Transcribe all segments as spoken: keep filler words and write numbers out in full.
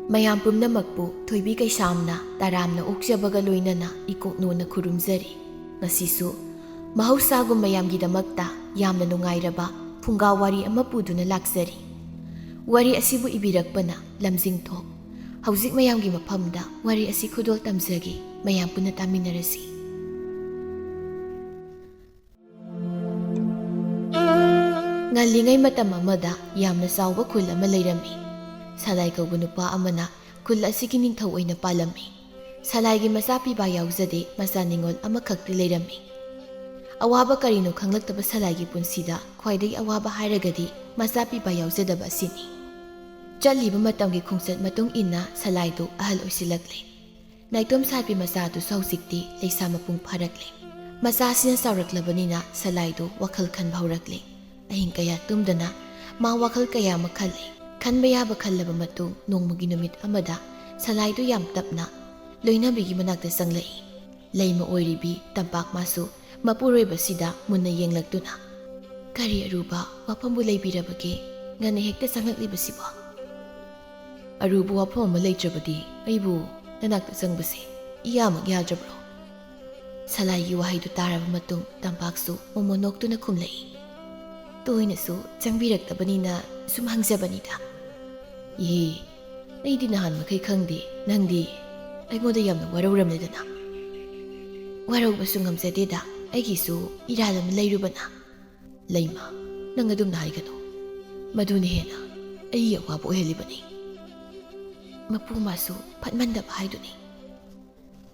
ꯃꯌꯥꯝ ꯄꯨꯝꯅꯃꯛꯄꯨ ꯊꯣꯏꯕꯤ ꯀꯩꯁꯥꯝꯅ ꯇꯔꯥꯝꯅ ꯑꯣꯛꯆꯕꯒ ꯂꯣꯏꯅꯅ ꯏꯀꯣꯛꯅꯣꯅ ꯈꯨꯔꯨꯝꯖꯔꯤ꯫ ꯉꯁꯤꯁꯨ ꯃꯍꯧꯁꯥꯒꯨꯝ ꯃꯌꯥꯝꯒꯤꯗꯃꯛꯇ ꯌꯥꯝꯅ ꯅꯨꯡꯉꯥꯏꯔꯕ ꯐꯨꯡꯒꯥ ꯋꯥꯔꯤ ꯑꯃ ꯄꯨꯗꯨꯅ ꯂꯥꯛꯆꯔꯤ꯫ ꯋꯥꯔꯤ ꯑꯁꯤꯕꯨ ꯏꯕꯤꯔꯛꯄꯅ ꯂꯝꯖꯤꯡꯊꯣꯛ꯫ ꯍꯧꯖꯤꯛ ꯃꯌꯥꯝꯒꯤ ꯃꯐꯝꯗ ꯋꯥꯔꯤ ꯑꯁꯤ ꯈꯨꯗꯣꯜ ꯇꯝꯖꯒꯦ, ꯃꯌꯥꯝ ꯄꯨꯟꯅ ꯇꯥꯃꯤꯟꯅꯔꯁꯤ꯫ ꯉꯜꯂꯤꯉꯩ ꯃꯇꯝ ꯑꯃꯗ ꯌꯥꯝꯅ ꯆꯥꯎꯕ ꯈꯨꯜ ꯑꯃ ꯂꯩꯔꯝꯃꯤ꯫ ꯁꯂꯥꯏ ꯀꯧꯕ ꯅꯨꯄꯥ ꯑꯃꯅ ꯈꯨꯜ ꯑꯁꯤꯒꯤ ꯅꯤꯡꯊꯧ ꯑꯣꯏꯅ ꯄꯥꯜꯂꯝꯃꯤ꯫ ꯁꯂꯥꯏꯒꯤ ꯃꯆꯥ ꯄꯤꯕ ꯌꯥꯎꯖꯗꯦ, ꯃꯆꯥ ꯅꯤꯉꯣꯜ ꯑꯃꯈꯛꯇꯤ ꯂꯩꯔꯝꯃꯤ꯫ ꯑꯋꯥꯕ ꯀꯔꯤꯅꯣ ꯈꯪꯂꯛꯇꯕ ꯁꯂꯥꯏꯒꯤ ꯄꯨꯟꯁꯤꯗ ꯈ꯭ꯋꯥꯏꯗꯒꯤ ꯑꯋꯥꯕ ꯍꯥꯏꯔꯒꯗꯤ ꯃꯆꯥ ꯄꯤꯕ ꯌꯥꯎꯖꯗꯕ ꯑꯁꯤꯅꯤ꯫ ꯆꯠꯂꯤꯕ ꯃꯇꯝꯒꯤ ꯈꯣꯡꯆꯠ ꯃꯇꯨꯡ ꯏꯟꯅ ꯁꯂꯥꯏꯗꯨ ꯑꯍꯜ ꯑꯣꯏꯁꯤꯜꯂꯛꯂꯦ꯫ ꯅꯥꯏꯇꯣꯝ ꯁꯥꯠꯄꯤ ꯃꯆꯥ ꯑꯗꯨꯁꯨ ꯍꯧꯖꯤꯛꯇꯤ ꯂꯩꯁꯥ ꯃꯄꯨꯡ ꯐꯥꯔꯛꯂꯦ꯫ ꯃꯆꯥꯁꯤꯅ ꯆꯥꯎꯔꯛꯂꯕꯅꯤꯅ ꯁꯂꯥꯏꯗꯨ ꯋꯥꯈꯜ ꯈꯟꯕ ꯍꯧꯔꯛꯂꯦ꯫ ꯑꯍꯤꯡ ꯀꯌꯥ ꯇꯨꯝꯗꯅ ꯃꯥ ꯋꯥꯈꯜ ꯀꯌꯥ ꯑꯃ ꯈꯜꯂꯦ꯫ ꯈꯟꯕ ꯌꯥꯕ ꯈꯜꯂꯕ ꯃꯇꯨꯡ ꯅꯣꯡꯃꯒꯤ ꯅꯨꯃꯤꯠ ꯑꯃꯗ ꯁꯂꯥꯏꯗꯨ ꯌꯥꯝ ꯇꯞꯅ ꯂꯣꯏꯅꯕꯤꯒꯤ ꯃꯅꯥꯛꯇ ꯆꯪꯂꯛꯏ꯫ ꯂꯩꯃ ꯑꯣꯏꯔꯤꯕꯤ ꯇꯝꯄꯥꯛ ꯃꯥꯁꯨ ꯃꯄꯨꯔꯣꯏꯕꯁꯤꯗ ꯃꯨꯟꯅ ꯌꯦꯡꯂꯛꯇꯨꯅ, "ꯀꯔꯤ ꯑꯔꯨꯕ ꯋꯥꯐꯝꯕꯨ ꯂꯩꯕꯤꯔꯕꯒꯦ? ꯉꯟꯅ ꯍꯦꯛꯇ ꯆꯪꯂꯛꯂꯤꯕꯁꯤꯕꯣ?" "ꯑꯔꯨꯕ ꯋꯥꯐꯝ ꯑꯃ ꯂꯩꯇ꯭ꯔꯕꯗꯤ ꯑꯩꯕꯨ ꯅꯅꯥꯛꯇ ꯆꯪꯕꯁꯦ ꯏꯌꯥꯃꯛ ꯌꯥꯗ꯭ꯔꯕ꯭ꯔꯣ?" ꯁꯂꯥꯏꯒꯤ ꯋꯥꯍꯩꯗꯨ ꯇꯥꯔꯕ ꯃꯇꯨꯡ ꯇꯝꯄꯥꯛꯁꯨ ꯃꯣꯃꯣꯟ ꯅꯣꯛꯇꯨꯅ ꯈꯨꯝꯂꯛꯏ꯫ "ꯇꯣꯏꯅꯁꯨ ꯆꯪꯕꯤꯔꯛꯇꯕꯅꯤꯅ ꯁꯨꯝ ꯍꯪꯖꯕꯅꯤꯗ꯫ ꯏꯍꯦ, ꯑꯩꯗꯤ ꯅꯍꯥꯟ ꯃꯈꯩ ꯈꯪꯗꯦ, ꯅꯪꯗꯤ ꯑꯩꯉꯣꯟꯗ ꯌꯥꯝꯅ ꯋꯥꯔꯧꯔꯝꯂꯦꯗꯅ?" "ꯋꯥꯔꯧꯕꯁꯨ ꯉꯝꯖꯗꯦꯗ, ꯑꯩꯒꯤꯁꯨ ꯏꯔꯥꯜ ꯑꯃ ꯂꯩꯔꯨꯕꯅ꯫" "ꯂꯩꯃ, ꯅꯪ ꯑꯗꯨꯝꯅ ꯍꯥꯏꯒꯅꯨ꯫ ꯃꯗꯨꯅ ꯍꯦꯟꯅ ꯑꯩꯒꯤ ꯑꯋꯥꯕ ꯑꯣꯏꯍꯜꯂꯤꯕꯅꯤ꯫ ꯃꯄꯨ ꯃꯥꯁꯨ ꯐꯠꯃꯟꯗꯕ ꯍꯥꯏꯗꯨꯅꯤ꯫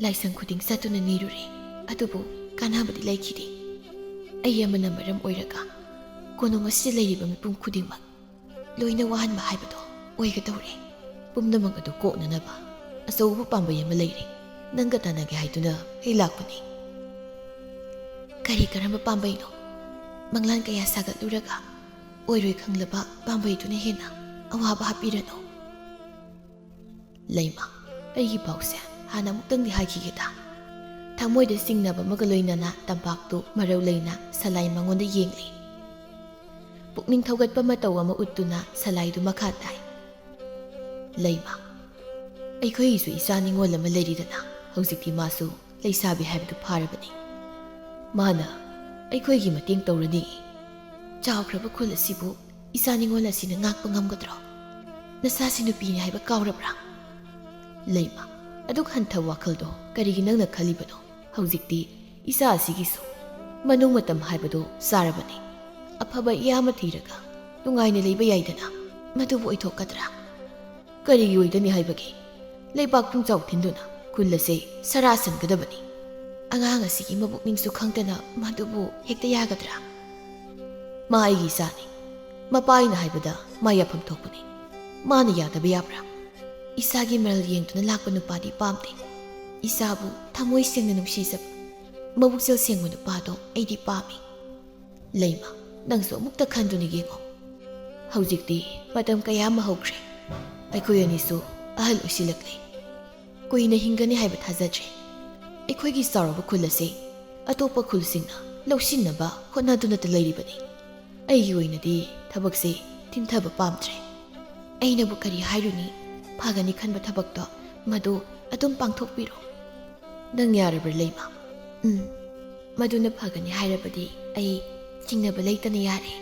ꯂꯥꯏꯁꯪ ꯈꯨꯗꯤꯡ ꯆꯠꯇꯨꯅ ꯅꯤꯔꯨꯔꯦ, ꯑꯗꯨꯕꯨ ꯀꯥꯟꯅꯕꯗꯤ ꯂꯩꯈꯤꯗꯦ꯫ ꯑꯩ ꯑꯃꯅ ꯃꯔꯝ ꯑꯣꯏꯔꯒ ꯀꯣꯅꯨꯡ ꯑꯁꯤꯗ ꯂꯩꯔꯤꯕ ꯃꯤꯄꯨꯝ ꯈꯨꯗꯤꯡꯃꯛ ꯂꯣꯏꯅ ꯋꯥꯍꯟꯕ ꯍꯥꯏꯕꯗꯣ ꯑꯣꯏꯒꯗꯧꯔꯦ꯫ ꯄꯨꯝꯅꯃꯛ ꯑꯗꯨ ꯀꯣꯛꯅꯅꯕ ꯑꯆꯧꯕ ꯄꯥꯝꯕꯩ ꯑꯃ ꯂꯩꯔꯦ꯫ ꯅꯪꯒ ꯇꯥꯟꯅꯒꯦ ꯍꯥꯏꯗꯨꯅ ꯑꯩ ꯂꯥꯛꯄꯅꯤ꯫" "ꯀꯔꯤ ꯀꯔꯝꯕ ꯄꯥꯝꯕꯩꯅꯣ? ꯃꯪꯂꯥꯟ ꯀꯌꯥ ꯁꯥꯒꯠꯂꯨꯔꯒ ꯑꯣꯏꯔꯣꯏ ꯈꯪꯂꯕ ꯄꯥꯝꯕꯩꯗꯨꯅ ꯍꯦꯟꯅ ꯑꯋꯥꯕ ꯍꯥꯞꯄꯤꯔꯅꯨ꯫" "ꯂꯩꯃ, ꯑꯩꯒꯤ ꯄꯥꯎꯁꯦ ꯍꯥꯟꯅ ꯑꯃꯨꯛꯇꯪꯗꯤ ꯍꯥꯏꯈꯤꯒꯦꯗ꯫" ꯊꯃꯣꯏꯗ ꯆꯤꯡꯅꯕ ꯑꯃꯒ ꯂꯣꯏꯅꯅ ꯇꯝꯄꯥꯛꯇꯨ ꯃꯔꯧ ꯂꯩꯅ ꯁꯂꯥꯏ ꯃꯉꯣꯟꯗ ꯌꯦꯡꯂꯤ꯫ ꯄꯨꯛꯅꯤꯡ ꯊꯧꯒꯠꯄ ꯃꯇꯧ ꯑꯃ ꯎꯠꯇꯨꯅ ꯁꯂꯥꯏꯗꯨ ꯃꯈꯥ ꯇꯥꯏ꯫ "ꯂꯩꯃ, ꯑꯩꯈꯣꯏꯒꯤꯁꯨ ꯏꯆꯥ ꯅꯤꯉꯣꯜ ꯑꯃ ꯂꯩꯔꯤꯗꯅ, ꯍꯧꯖꯤꯛꯇꯤ ꯃꯥꯁꯨ ꯂꯩꯁꯥꯕꯤ ꯍꯥꯏꯕꯗꯨ ꯐꯥꯔꯕꯅꯤ꯫ ꯃꯥꯅ ꯑꯩꯈꯣꯏꯒꯤ ꯃꯇꯦꯡ ꯇꯧꯔꯅꯤ꯫ ꯆꯥꯎꯈ꯭ꯔꯕ ꯈꯨꯜ ꯑꯁꯤꯕꯨ ꯏꯆꯥ ꯅꯤꯉꯣꯜ ꯑꯁꯤꯅ ꯉꯥꯛꯄ ꯉꯝꯒꯗ꯭ꯔꯣ? ꯅꯆꯥꯁꯤ ꯅꯨꯄꯤꯅꯤ ꯍꯥꯏꯕ ꯀꯥꯎꯔꯕ꯭ꯔꯥ? ꯂꯩꯃ, ꯑꯗꯨꯛ ꯍꯟꯊꯕ ꯋꯥꯈꯜꯗꯣ ꯀꯔꯤꯒꯤ ꯅꯪꯅ ꯈꯜꯂꯤꯕꯅꯣ? ꯍꯧꯖꯤꯛꯇꯤ ꯏꯆꯥ ꯑꯁꯤꯒꯤꯁꯨ ꯃꯅꯨꯡ ꯃꯇꯝ ꯍꯥꯏꯕꯗꯨ ꯆꯥꯔꯕꯅꯤ꯫ ꯑꯐꯕ ꯏꯌꯥ ꯑꯃ ꯊꯤꯔꯒ ꯅꯨꯡꯉꯥꯏꯅ ꯂꯩꯕ ꯌꯥꯏꯗꯅ꯫ ꯃꯗꯨꯕꯨ ꯑꯣꯏꯊꯣꯛꯀꯗ꯭ꯔꯥ? ꯀꯔꯤꯒꯤ ꯑꯣꯏꯗꯅꯤ ꯍꯥꯏꯕꯒꯦ? ꯂꯩꯕꯥꯛ ꯄꯨꯡꯆꯥꯎ ꯊꯤꯟꯗꯨꯅ ꯈꯨꯜ ꯑꯁꯦ ꯁꯔꯥ ꯁꯟꯒꯗꯕꯅꯤ꯫ ꯑꯉꯥꯡ ꯑꯁꯤꯒꯤ ꯃꯕꯨꯛꯅꯤꯡꯁꯨ ꯈꯪꯗꯅ ꯃꯗꯨꯕꯨ ꯍꯦꯛꯇ ꯌꯥꯒꯗ꯭ꯔꯥ? ꯃꯥ ꯑꯩꯒꯤ ꯏꯆꯥꯅꯤ꯫ ꯃꯄꯥ ꯑꯩꯅ ꯍꯥꯏꯕꯗ ꯃꯥ ꯌꯥꯐꯝ ꯊꯣꯛꯄꯅꯤ꯫ ꯃꯥꯅ ꯌꯥꯗꯕ ꯌꯥꯕ꯭ꯔꯥ? ꯏꯆꯥꯒꯤ ꯃꯔꯜ ꯌꯦꯡꯗꯨꯅ ꯂꯥꯛꯄ ꯅꯨꯄꯥꯗꯤ ꯄꯥꯝꯗꯦ꯫ ꯏꯆꯥꯕꯨ ꯊꯃꯣꯏ ꯁꯦꯡꯅ ꯅꯨꯡꯁꯤꯖꯕ, ꯃꯕꯨꯛꯆꯦꯜ ꯁꯦꯡꯕ ꯅꯨꯄꯥꯗꯣ ꯑꯩꯗꯤ ꯄꯥꯝꯃꯤ꯫ ꯂꯩꯃ, ꯅꯪꯁꯨ ꯑꯃꯨꯛꯇ ꯈꯟꯗꯨꯅ ꯌꯦꯡꯉꯣ꯫ ꯍꯧꯖꯤꯛꯇꯤ ꯃꯇꯝ ꯀꯌꯥ ꯑꯃ ꯍꯧꯈ꯭ꯔꯦ꯫ ꯑꯩꯈꯣꯏ ꯑꯅꯤꯁꯨ ꯑꯍꯜ ꯑꯣꯏꯁꯤꯜꯂꯛꯂꯦ꯫ ꯀꯨꯏꯅ ꯍꯤꯡꯒꯅꯤ ꯍꯥꯏꯕ ꯊꯥꯖꯗ꯭ꯔꯦ꯫ ꯑꯩꯈꯣꯏꯒꯤ ꯆꯥꯎꯔꯕ ꯈꯨꯜ ꯑꯁꯤ ꯑꯇꯣꯞꯄ ꯈꯨꯜꯁꯤꯡꯅ ꯂꯧꯁꯤꯟꯅꯕ ꯍꯣꯠꯅꯗꯨꯅꯇ ꯂꯩꯔꯤꯕꯅꯤ꯫ ꯑꯩꯒꯤ ꯑꯣꯏꯅꯗꯤ ꯊꯕꯛꯁꯤ ꯊꯤꯟꯊꯕ ꯄꯥꯝꯗ꯭ꯔꯦ꯫ ꯑꯩꯅꯕꯨ ꯀꯔꯤ ꯍꯥꯏꯔꯨꯅꯤ? ꯐꯒꯅꯤ ꯈꯟꯕ ꯊꯕꯛꯇꯣ ꯃꯗꯨ ꯑꯗꯨꯝ ꯄꯥꯡꯊꯣꯛꯄꯤꯔꯣ꯫ ꯅꯪ ꯌꯥꯔꯕ꯭ꯔꯥ, ꯂꯩꯃ? ꯎꯝ, ꯃꯗꯨꯅ ꯐꯒꯅꯤ ꯍꯥꯏꯔꯕꯗꯤ ꯑꯩ ꯆꯤꯡꯅꯕ ꯂꯩꯇꯅ ꯌꯥꯔꯦ꯫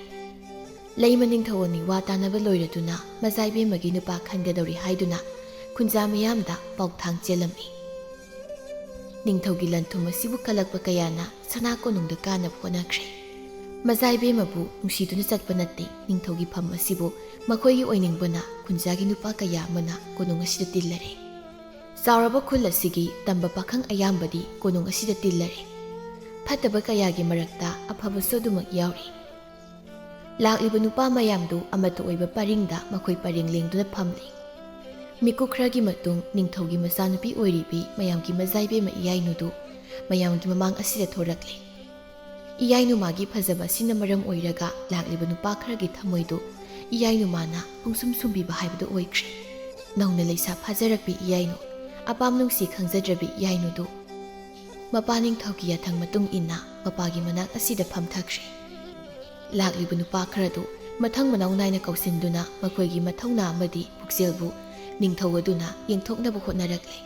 ꯂꯩꯃ ꯅꯤꯡꯊꯧ ꯑꯅꯤ ꯋꯥ ꯇꯥꯅꯕ ꯂꯣꯏꯔꯗꯨꯅ ꯃꯖꯥ ꯏꯕꯦꯝꯃꯒꯤ ꯅꯨꯄꯥ ꯈꯟꯒꯗꯧꯔꯤ ꯍꯥꯏꯗꯨꯅ ꯈꯨꯟꯖꯥ ꯃꯤꯌꯥꯝꯗ ꯄꯥꯎꯊꯥꯡ ꯆꯦꯜꯂꯝꯃꯤ꯫ ꯅꯤꯡꯊꯧꯒꯤ ꯂꯟ ꯊꯨꯝ ꯑꯁꯤꯕꯨ ꯀꯜꯂꯛꯄ ꯀꯌꯥꯅ ꯁꯅꯥ ꯀꯣꯅꯨꯡꯗ ꯀꯥꯅꯕ ꯍꯣꯠꯅꯈ꯭ꯔꯦ꯫ ꯃꯖꯥ ꯏꯕꯦꯝꯃꯕꯨ ꯅꯨꯡꯁꯤꯗꯨꯅ ꯆꯠꯄ ꯅꯠꯇꯦ, ꯅꯤꯡꯊꯧꯒꯤ ꯐꯝ ꯑꯁꯤꯕꯨ ꯃꯈꯣꯏꯒꯤ ꯑꯣꯏꯅꯤꯡꯕꯅ ꯈꯨꯟꯖꯥꯒꯤ ꯅꯨꯄꯥ ꯀꯌꯥ ꯑꯃꯅ ꯀꯣꯅꯨꯡ ꯑꯁꯤꯗ ꯇꯤꯜꯂꯔꯦ꯫ ꯆꯥꯎꯔꯕ ꯈꯨꯜ ꯑꯁꯤꯒꯤ ꯇꯝꯕ ꯄꯥꯈꯪ ꯑꯌꯥꯝꯕꯗꯤ ꯀꯣꯅꯨꯡ ꯑꯁꯤꯗ ꯇꯤꯜꯂꯔꯦ꯫ ꯐꯠꯇꯕ ꯀꯌꯥꯒꯤ ꯃꯔꯛꯇ ꯑꯐꯕꯁꯨ ꯑꯗꯨꯃꯛ ꯌꯥꯎꯔꯤ꯫ ꯂꯥꯛꯂꯤꯕ ꯅꯨꯄꯥ ꯃꯌꯥꯝꯗꯨ ꯑꯃꯠꯇ ꯑꯣꯏꯕ ꯄꯔꯤꯡꯗ ꯃꯈꯣꯏ ꯄꯔꯦꯡ ꯂꯦꯡꯗꯨꯅ ꯐꯝꯂꯤ꯫ ꯃꯤꯀꯨꯞ ꯈꯔꯒꯤ ꯃꯇꯨꯡ ꯅꯤꯡꯊꯧꯒꯤ ꯃꯆꯥꯅꯨꯄꯤ ꯑꯣꯏꯔꯤꯕꯤ ꯃꯌꯥꯝꯒꯤ ꯃꯖꯥ ꯏꯕꯦꯝꯃ ꯏꯌꯥꯏꯅꯨꯗꯨ ꯃꯌꯥꯝꯒꯤ ꯃꯃꯥꯡ ꯑꯁꯤꯗ ꯊꯣꯔꯛꯂꯦ꯫ ꯏꯌꯥꯏꯅꯨ ꯃꯥꯒꯤ ꯐꯖꯕ ꯑꯁꯤꯅ ꯃꯔꯝ ꯑꯣꯏꯔꯒ ꯂꯥꯛꯂꯤꯕ ꯅꯨꯄꯥ ꯈꯔꯒꯤ ꯊꯃꯣꯏꯗꯨ ꯏꯌꯥꯏꯅꯨ ꯃꯥꯅ ꯄꯨꯡꯁꯨꯝ ꯁꯨꯝꯕꯤꯕ ꯍꯥꯏꯕꯗꯨ ꯑꯣꯏꯈ꯭ꯔꯦ꯫ ꯅꯧꯅ ꯂꯩꯁꯥ ꯐꯥꯖꯔꯛꯄꯤ ꯏꯌꯥꯏꯅꯨ, ꯑꯄꯥꯝ ꯅꯨꯡꯁꯤ ꯈꯪꯖꯗ꯭ꯔꯕꯤ ꯏꯌꯥꯏꯅꯨꯗꯨ ꯃꯄꯥ ꯅꯤꯡꯊꯧꯒꯤ ꯌꯥꯊꯪ ꯃꯇꯨꯡ ꯏꯟꯅ ꯃꯄꯥꯒꯤ ꯃꯅꯥꯛ ꯑꯁꯤꯗ ꯐꯝꯊꯈ꯭ꯔꯦ꯫ ꯂꯥꯛꯂꯤꯕ ꯅꯨꯄꯥ ꯈꯔꯗꯨ ꯃꯊꯪ ꯃꯅꯥꯎ ꯅꯥꯏꯅ ꯀꯧꯁꯤꯟꯗꯨꯅ ꯃꯈꯣꯏꯒꯤ ꯃꯊꯧꯅꯥ ꯑꯃꯗꯤ ꯄꯨꯛꯆꯦꯜꯕꯨ ꯅꯤꯡꯊꯧ ꯑꯗꯨꯅ ꯌꯦꯡꯊꯣꯛꯅꯕ ꯍꯣꯠꯅꯔꯛꯂꯦ꯫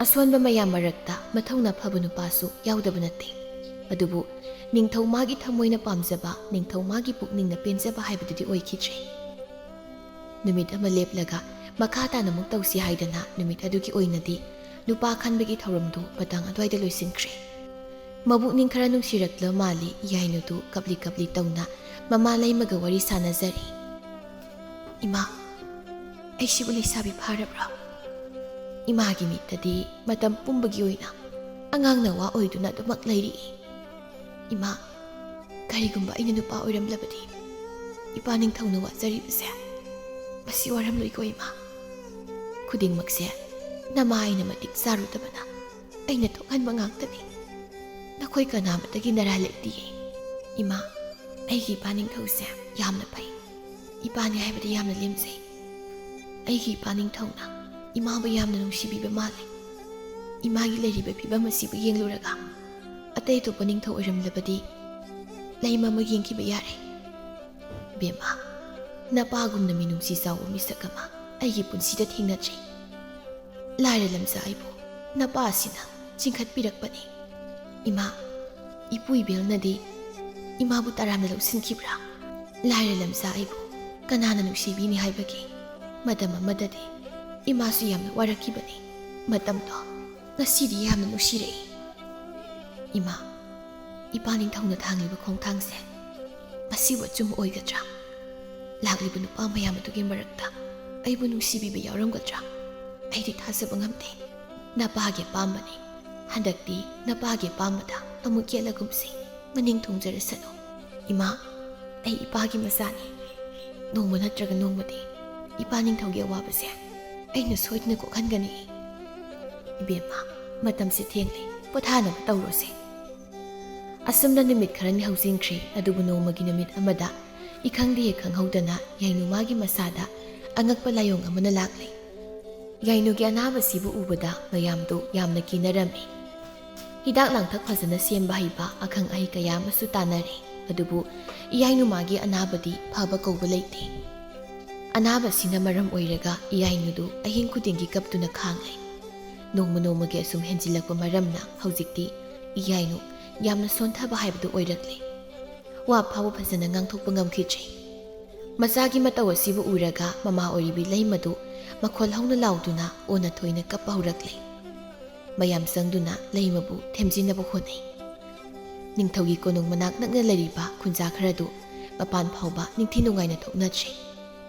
ꯑꯁꯣꯟꯕ ꯃꯌꯥꯝ ꯃꯔꯛꯇ ꯃꯊꯧꯅꯥ ꯐꯕ ꯅꯨꯄꯥꯁꯨ ꯌꯥꯎꯗꯕ ꯅꯠꯇꯦ꯫ ꯑꯗꯨꯕꯨ ꯅꯤꯡꯊꯧ ꯃꯥꯒꯤ ꯊꯃꯣꯏꯅ ꯄꯥꯝꯖꯕ, ꯅꯤꯡꯊꯧ ꯃꯥꯒꯤ ꯄꯨꯛꯅꯤꯡꯅ ꯄꯦꯟꯖꯕ ꯍꯥꯏꯕꯗꯨꯗꯤ ꯑꯣꯏꯈꯤꯗ꯭ꯔꯦ꯫ ꯅꯨꯃꯤꯠ ꯑꯃ ꯂꯦꯞꯂꯒ ꯃꯈꯥ ꯇꯥꯅ ꯑꯃꯨꯛ ꯇꯧꯁꯤ ꯍꯥꯏꯗꯅ ꯅꯨꯃꯤꯠ ꯑꯗꯨꯒꯤ ꯑꯣꯏꯅꯗꯤ ꯅꯨꯄꯥ ꯈꯟꯕꯒꯤ ꯊꯧꯔꯝꯗꯨ ꯃꯇꯥꯡ ꯑꯗꯨꯋꯥꯏꯗ ꯂꯣꯏꯁꯤꯟꯈ꯭ꯔꯦ꯫ ꯃꯕꯨꯛꯅꯤꯡ ꯈꯔ ꯅꯨꯡꯁꯤꯔꯛꯂ ꯃꯥꯜꯂꯤ ꯏꯌꯥꯏꯅꯨꯗꯨ ꯀꯞꯂꯤ ꯀꯞꯂꯤ ꯇꯧꯅ ꯃꯃꯥ ꯂꯩꯃꯒ ꯋꯥꯔꯤ ꯁꯥꯟꯅꯖꯔꯤ꯫ "ꯏꯃꯥ, ꯑꯩꯁꯤꯕꯨ ꯂꯩꯁꯥꯕꯤ ꯐꯥꯔꯕ꯭ꯔꯥ? ꯏꯃꯥꯒꯤ ꯃꯤꯠꯇꯗꯤ ꯃꯇꯝ ꯄꯨꯝꯕꯒꯤ ꯑꯣꯏꯅ ꯑꯉꯥꯡ ꯅꯋꯥ ꯑꯣꯏꯗꯨꯅ ꯑꯗꯨꯃꯛ ꯂꯩꯔꯤ꯫ ꯏꯃꯥ, ꯀꯔꯤꯒꯨꯝꯕ ꯑꯩꯅ ꯅꯨꯄꯥ ꯑꯣꯏꯔꯝꯂꯕꯗꯤ ꯏꯄꯥ ꯅꯤꯡꯊꯧꯅ ꯋꯥꯖꯔꯤꯕꯁꯦ ꯃꯁꯤ ꯋꯥꯔꯝꯂꯣꯏꯀꯣ ꯏꯃꯥ? ꯈꯨꯗꯤꯡꯃꯛꯁꯦ ꯅꯃꯥ ꯑꯩꯅ ꯃꯇꯤꯛ ꯆꯥꯔꯨꯗꯕꯅ ꯑꯩꯅ ꯊꯣꯛꯍꯟꯕ ꯉꯥꯛꯇꯅꯤ꯫ ꯅꯈꯣꯏ ꯀꯅꯥꯃꯇꯒꯤ ꯅꯔꯥ ꯂꯩꯇꯤꯌꯦ꯫ ꯏꯃꯥ, ꯑꯩꯒꯤ ꯏꯄꯥ ꯅꯤꯡꯊꯧꯁꯦ ꯌꯥꯝꯅ ꯐꯩ꯫ ꯏꯄꯥꯅꯤ ꯍꯥꯏꯕꯗꯤ ꯌꯥꯝꯅ ꯂꯦꯝꯖꯩ꯫ ꯑꯩꯒꯤ ꯏꯄꯥ ꯅꯤꯡꯊꯧꯅ ꯏꯃꯥꯕꯨ ꯌꯥꯝꯅ ꯅꯨꯡꯁꯤꯕꯤꯕ ꯃꯥꯜꯂꯦ꯫ ꯏꯃꯥꯒꯤ ꯂꯩꯔꯤꯕ ꯐꯤꯕꯝ ꯑꯁꯤꯕꯨ ꯌꯦꯡꯂꯨꯔꯒ ꯑꯇꯩ ꯑꯇꯣꯞꯄ ꯅꯤꯡꯊꯧ ꯑꯣꯏꯔꯝꯂꯕꯗꯤ ꯂꯩꯃ ꯑꯃ ꯌꯦꯡꯈꯤꯕ ꯌꯥꯔꯦ꯫ ꯕꯦꯝꯃ, ꯅꯄꯥꯒꯨꯝꯅ ꯃꯤꯅꯨꯡꯁꯤ ꯆꯥꯎꯕ ꯃꯤꯁꯛ ꯑꯃ ꯑꯩꯒꯤ ꯄꯨꯟꯁꯤꯗ ꯊꯦꯡꯅꯗ꯭ꯔꯤ꯫ ꯂꯥꯏꯔ ꯂꯝꯖꯥ ꯑꯩꯕꯨ ꯅꯄꯥ ꯑꯁꯤꯅ ꯆꯤꯡꯈꯠꯄꯤꯔꯛꯄꯅꯤ꯫ ꯏꯃꯥ, ꯏꯄꯨ ꯏꯕꯦꯜꯅꯗꯤ ꯏꯃꯥꯕꯨ ꯇꯔꯥꯝꯅ ꯂꯧꯁꯤꯟꯈꯤꯕ꯭ꯔꯥ? ꯂꯥꯏꯔ ꯂꯝꯖꯥ ꯑꯩꯕꯨ ꯀꯅꯥꯅ ꯅꯨꯡꯁꯤꯕꯤꯅꯤ ꯍꯥꯏꯕꯒꯦ? ꯃꯇꯝ ꯑꯃꯗꯗꯤ ꯏꯃꯥꯁꯨ ꯌꯥꯝꯅ ꯋꯥꯔꯛꯈꯤꯕꯅꯤ꯫ ꯃꯇꯝꯗꯣ ꯉꯁꯤꯗꯤ ꯌꯥꯝꯅ ꯅꯨꯡꯁꯤꯔꯛꯏ꯫ ꯏꯃꯥ, ꯏꯄꯥ ꯅꯤꯡꯊꯧꯅ ꯊꯥꯡꯂꯤꯕ ꯈꯣꯡꯊꯥꯡꯁꯦ ꯃꯁꯤꯕꯨ ꯑꯆꯨꯝꯕ ꯑꯣꯏꯒꯗ꯭ꯔꯥ? ꯂꯥꯛꯂꯤꯕ ꯅꯨꯄꯥ ꯃꯌꯥꯝ ꯑꯗꯨꯒꯤ ꯃꯔꯛꯇ ꯑꯩꯕꯨ ꯅꯨꯡꯁꯤꯕꯤꯕ ꯌꯥꯎꯔꯝꯒꯗ꯭ꯔꯥ? ꯑꯩꯗꯤ ꯊꯥꯖꯕ ꯉꯝꯗꯦ꯫ ꯅꯄꯥꯒꯤ ꯑꯄꯥꯝꯕꯅꯤ꯫ ꯍꯟꯗꯛꯇꯤ ꯅꯄꯥꯒꯤ ꯑꯄꯥꯝꯕꯗ ꯑꯃꯨꯛ ꯌꯦꯠꯂꯒꯨꯝꯁꯤ꯫ ꯃꯅꯤꯡ ꯊꯨꯡꯖꯔꯁꯅꯨ꯫ ꯏꯃꯥ, ꯑꯩ ꯏꯄꯥꯒꯤ ꯃꯆꯥꯅꯤ꯫ ꯅꯣꯡꯃ ꯅꯠꯇ꯭ꯔꯒ ꯅꯣꯡꯃꯗꯤ ꯏꯄꯥ ꯅꯤꯡꯊꯧꯒꯤ ꯑꯋꯥꯕꯁꯦ ꯑꯩꯅ ꯁꯣꯏꯗꯅ ꯀꯣꯛꯍꯟꯒꯅꯤ꯫ ꯏꯕꯦꯝꯃ, ꯃꯇꯝꯁꯦ ꯊꯦꯡꯂꯦ, ꯄꯣꯊꯥꯅꯕ ꯇꯧꯔꯣꯁꯦ꯫ ꯑꯁꯨꯝꯅ ꯅꯨꯃꯤꯠ ꯈꯔꯅꯤ ꯍꯧꯖꯤꯟꯈ꯭ꯔꯦ꯫ ꯑꯗꯨꯕꯨ ꯅꯣꯡꯃꯒꯤ ꯅꯨꯃꯤꯠ ꯑꯃꯗ ꯏꯈꯪꯗꯦ ꯈꯪꯍꯧꯗꯅ ꯌꯥꯏꯅꯨꯃꯥꯒꯤ ꯃꯁꯥꯗ ꯑꯉꯛꯄ ꯂꯥꯏꯑꯣꯡ ꯑꯃꯅ ꯂꯥꯛꯂꯦ꯫ ꯌꯥꯏꯅꯨꯒꯤ ꯑꯅꯥꯕꯁꯤꯕꯨ ꯎꯕꯗ ꯃꯌꯥꯝꯗꯨ ꯌꯥꯝꯅ ꯀꯤꯅꯔꯝꯃꯤ꯫ ꯍꯤꯗꯥꯛ ꯂꯥꯡꯊꯛ ꯐꯖꯅ ꯁꯦꯝꯕ ꯍꯩꯕ ꯑꯈꯪ ꯑꯍꯩ ꯀꯌꯥ ꯑꯃꯁꯨ ꯇꯥꯟꯅꯔꯦ꯫ ꯑꯗꯨꯕꯨ ꯏꯌꯥꯏꯅꯨꯃꯥꯒꯤ ꯑꯅꯥꯕꯗꯤ ꯐꯕ ꯀꯧꯕ ꯂꯩꯇꯦ꯫ ꯑꯅꯥꯕꯁꯤꯅ ꯃꯔꯝ ꯑꯣꯏꯔꯒ ꯏꯌꯥꯏꯅꯨꯗꯨ ꯑꯍꯤꯡ ꯈꯨꯗꯤꯡꯒꯤ ꯀꯞꯇꯨꯅ ꯈꯥꯡꯂꯦ꯫ ꯅꯣꯡꯃ ꯅꯣꯡꯃꯒꯤ ꯑꯁꯨꯝ ꯍꯦꯟꯖꯤꯜꯂꯛꯄ ꯃꯔꯝꯅ ꯍꯧꯖꯤꯛꯇꯤ ꯏꯌꯥꯏꯅꯨ ꯌꯥꯝꯅ ꯁꯣꯟꯊꯕ ꯍꯥꯏꯕꯗꯨ ꯑꯣꯏꯔꯛꯂꯦ꯫ ꯋꯥ ꯐꯥꯎꯕ ꯐꯖꯅ ꯉꯥꯡꯊꯣꯛꯄ ꯉꯝꯈꯤꯗ꯭ꯔꯦ꯫ ꯃꯆꯥꯒꯤ ꯃꯇꯧ ꯑꯁꯤꯕꯨ ꯎꯔꯒ ꯃꯃꯥ ꯑꯣꯏꯔꯤꯕꯤ ꯂꯩꯃꯗꯨ ꯃꯈꯣꯜ ꯍꯧꯅ ꯂꯥꯎꯗꯨꯅ ꯑꯣꯟꯅ ꯊꯣꯏꯅ ꯀꯞꯄ ꯍꯧꯔꯛꯂꯦ꯫ ꯃꯌꯥꯝ ꯆꯪꯗꯨꯅ ꯂꯩꯃꯕꯨ ꯊꯦꯝꯖꯤꯟꯅꯕ ꯍꯣꯠꯅꯩ꯫ ꯅꯤꯡꯊꯧꯒꯤ ꯀꯣꯅꯨꯡ ꯃꯅꯥꯛ ꯅꯛꯅ ꯂꯩꯔꯤꯕ ꯈꯨꯟꯖꯥ ꯈꯔꯗꯨ ꯃꯄꯥꯟ ꯐꯥꯎꯕ ꯅꯤꯡꯊꯤ ꯅꯨꯡꯉꯥꯏꯅ ꯊꯣꯛꯅꯗ꯭ꯔꯦ꯫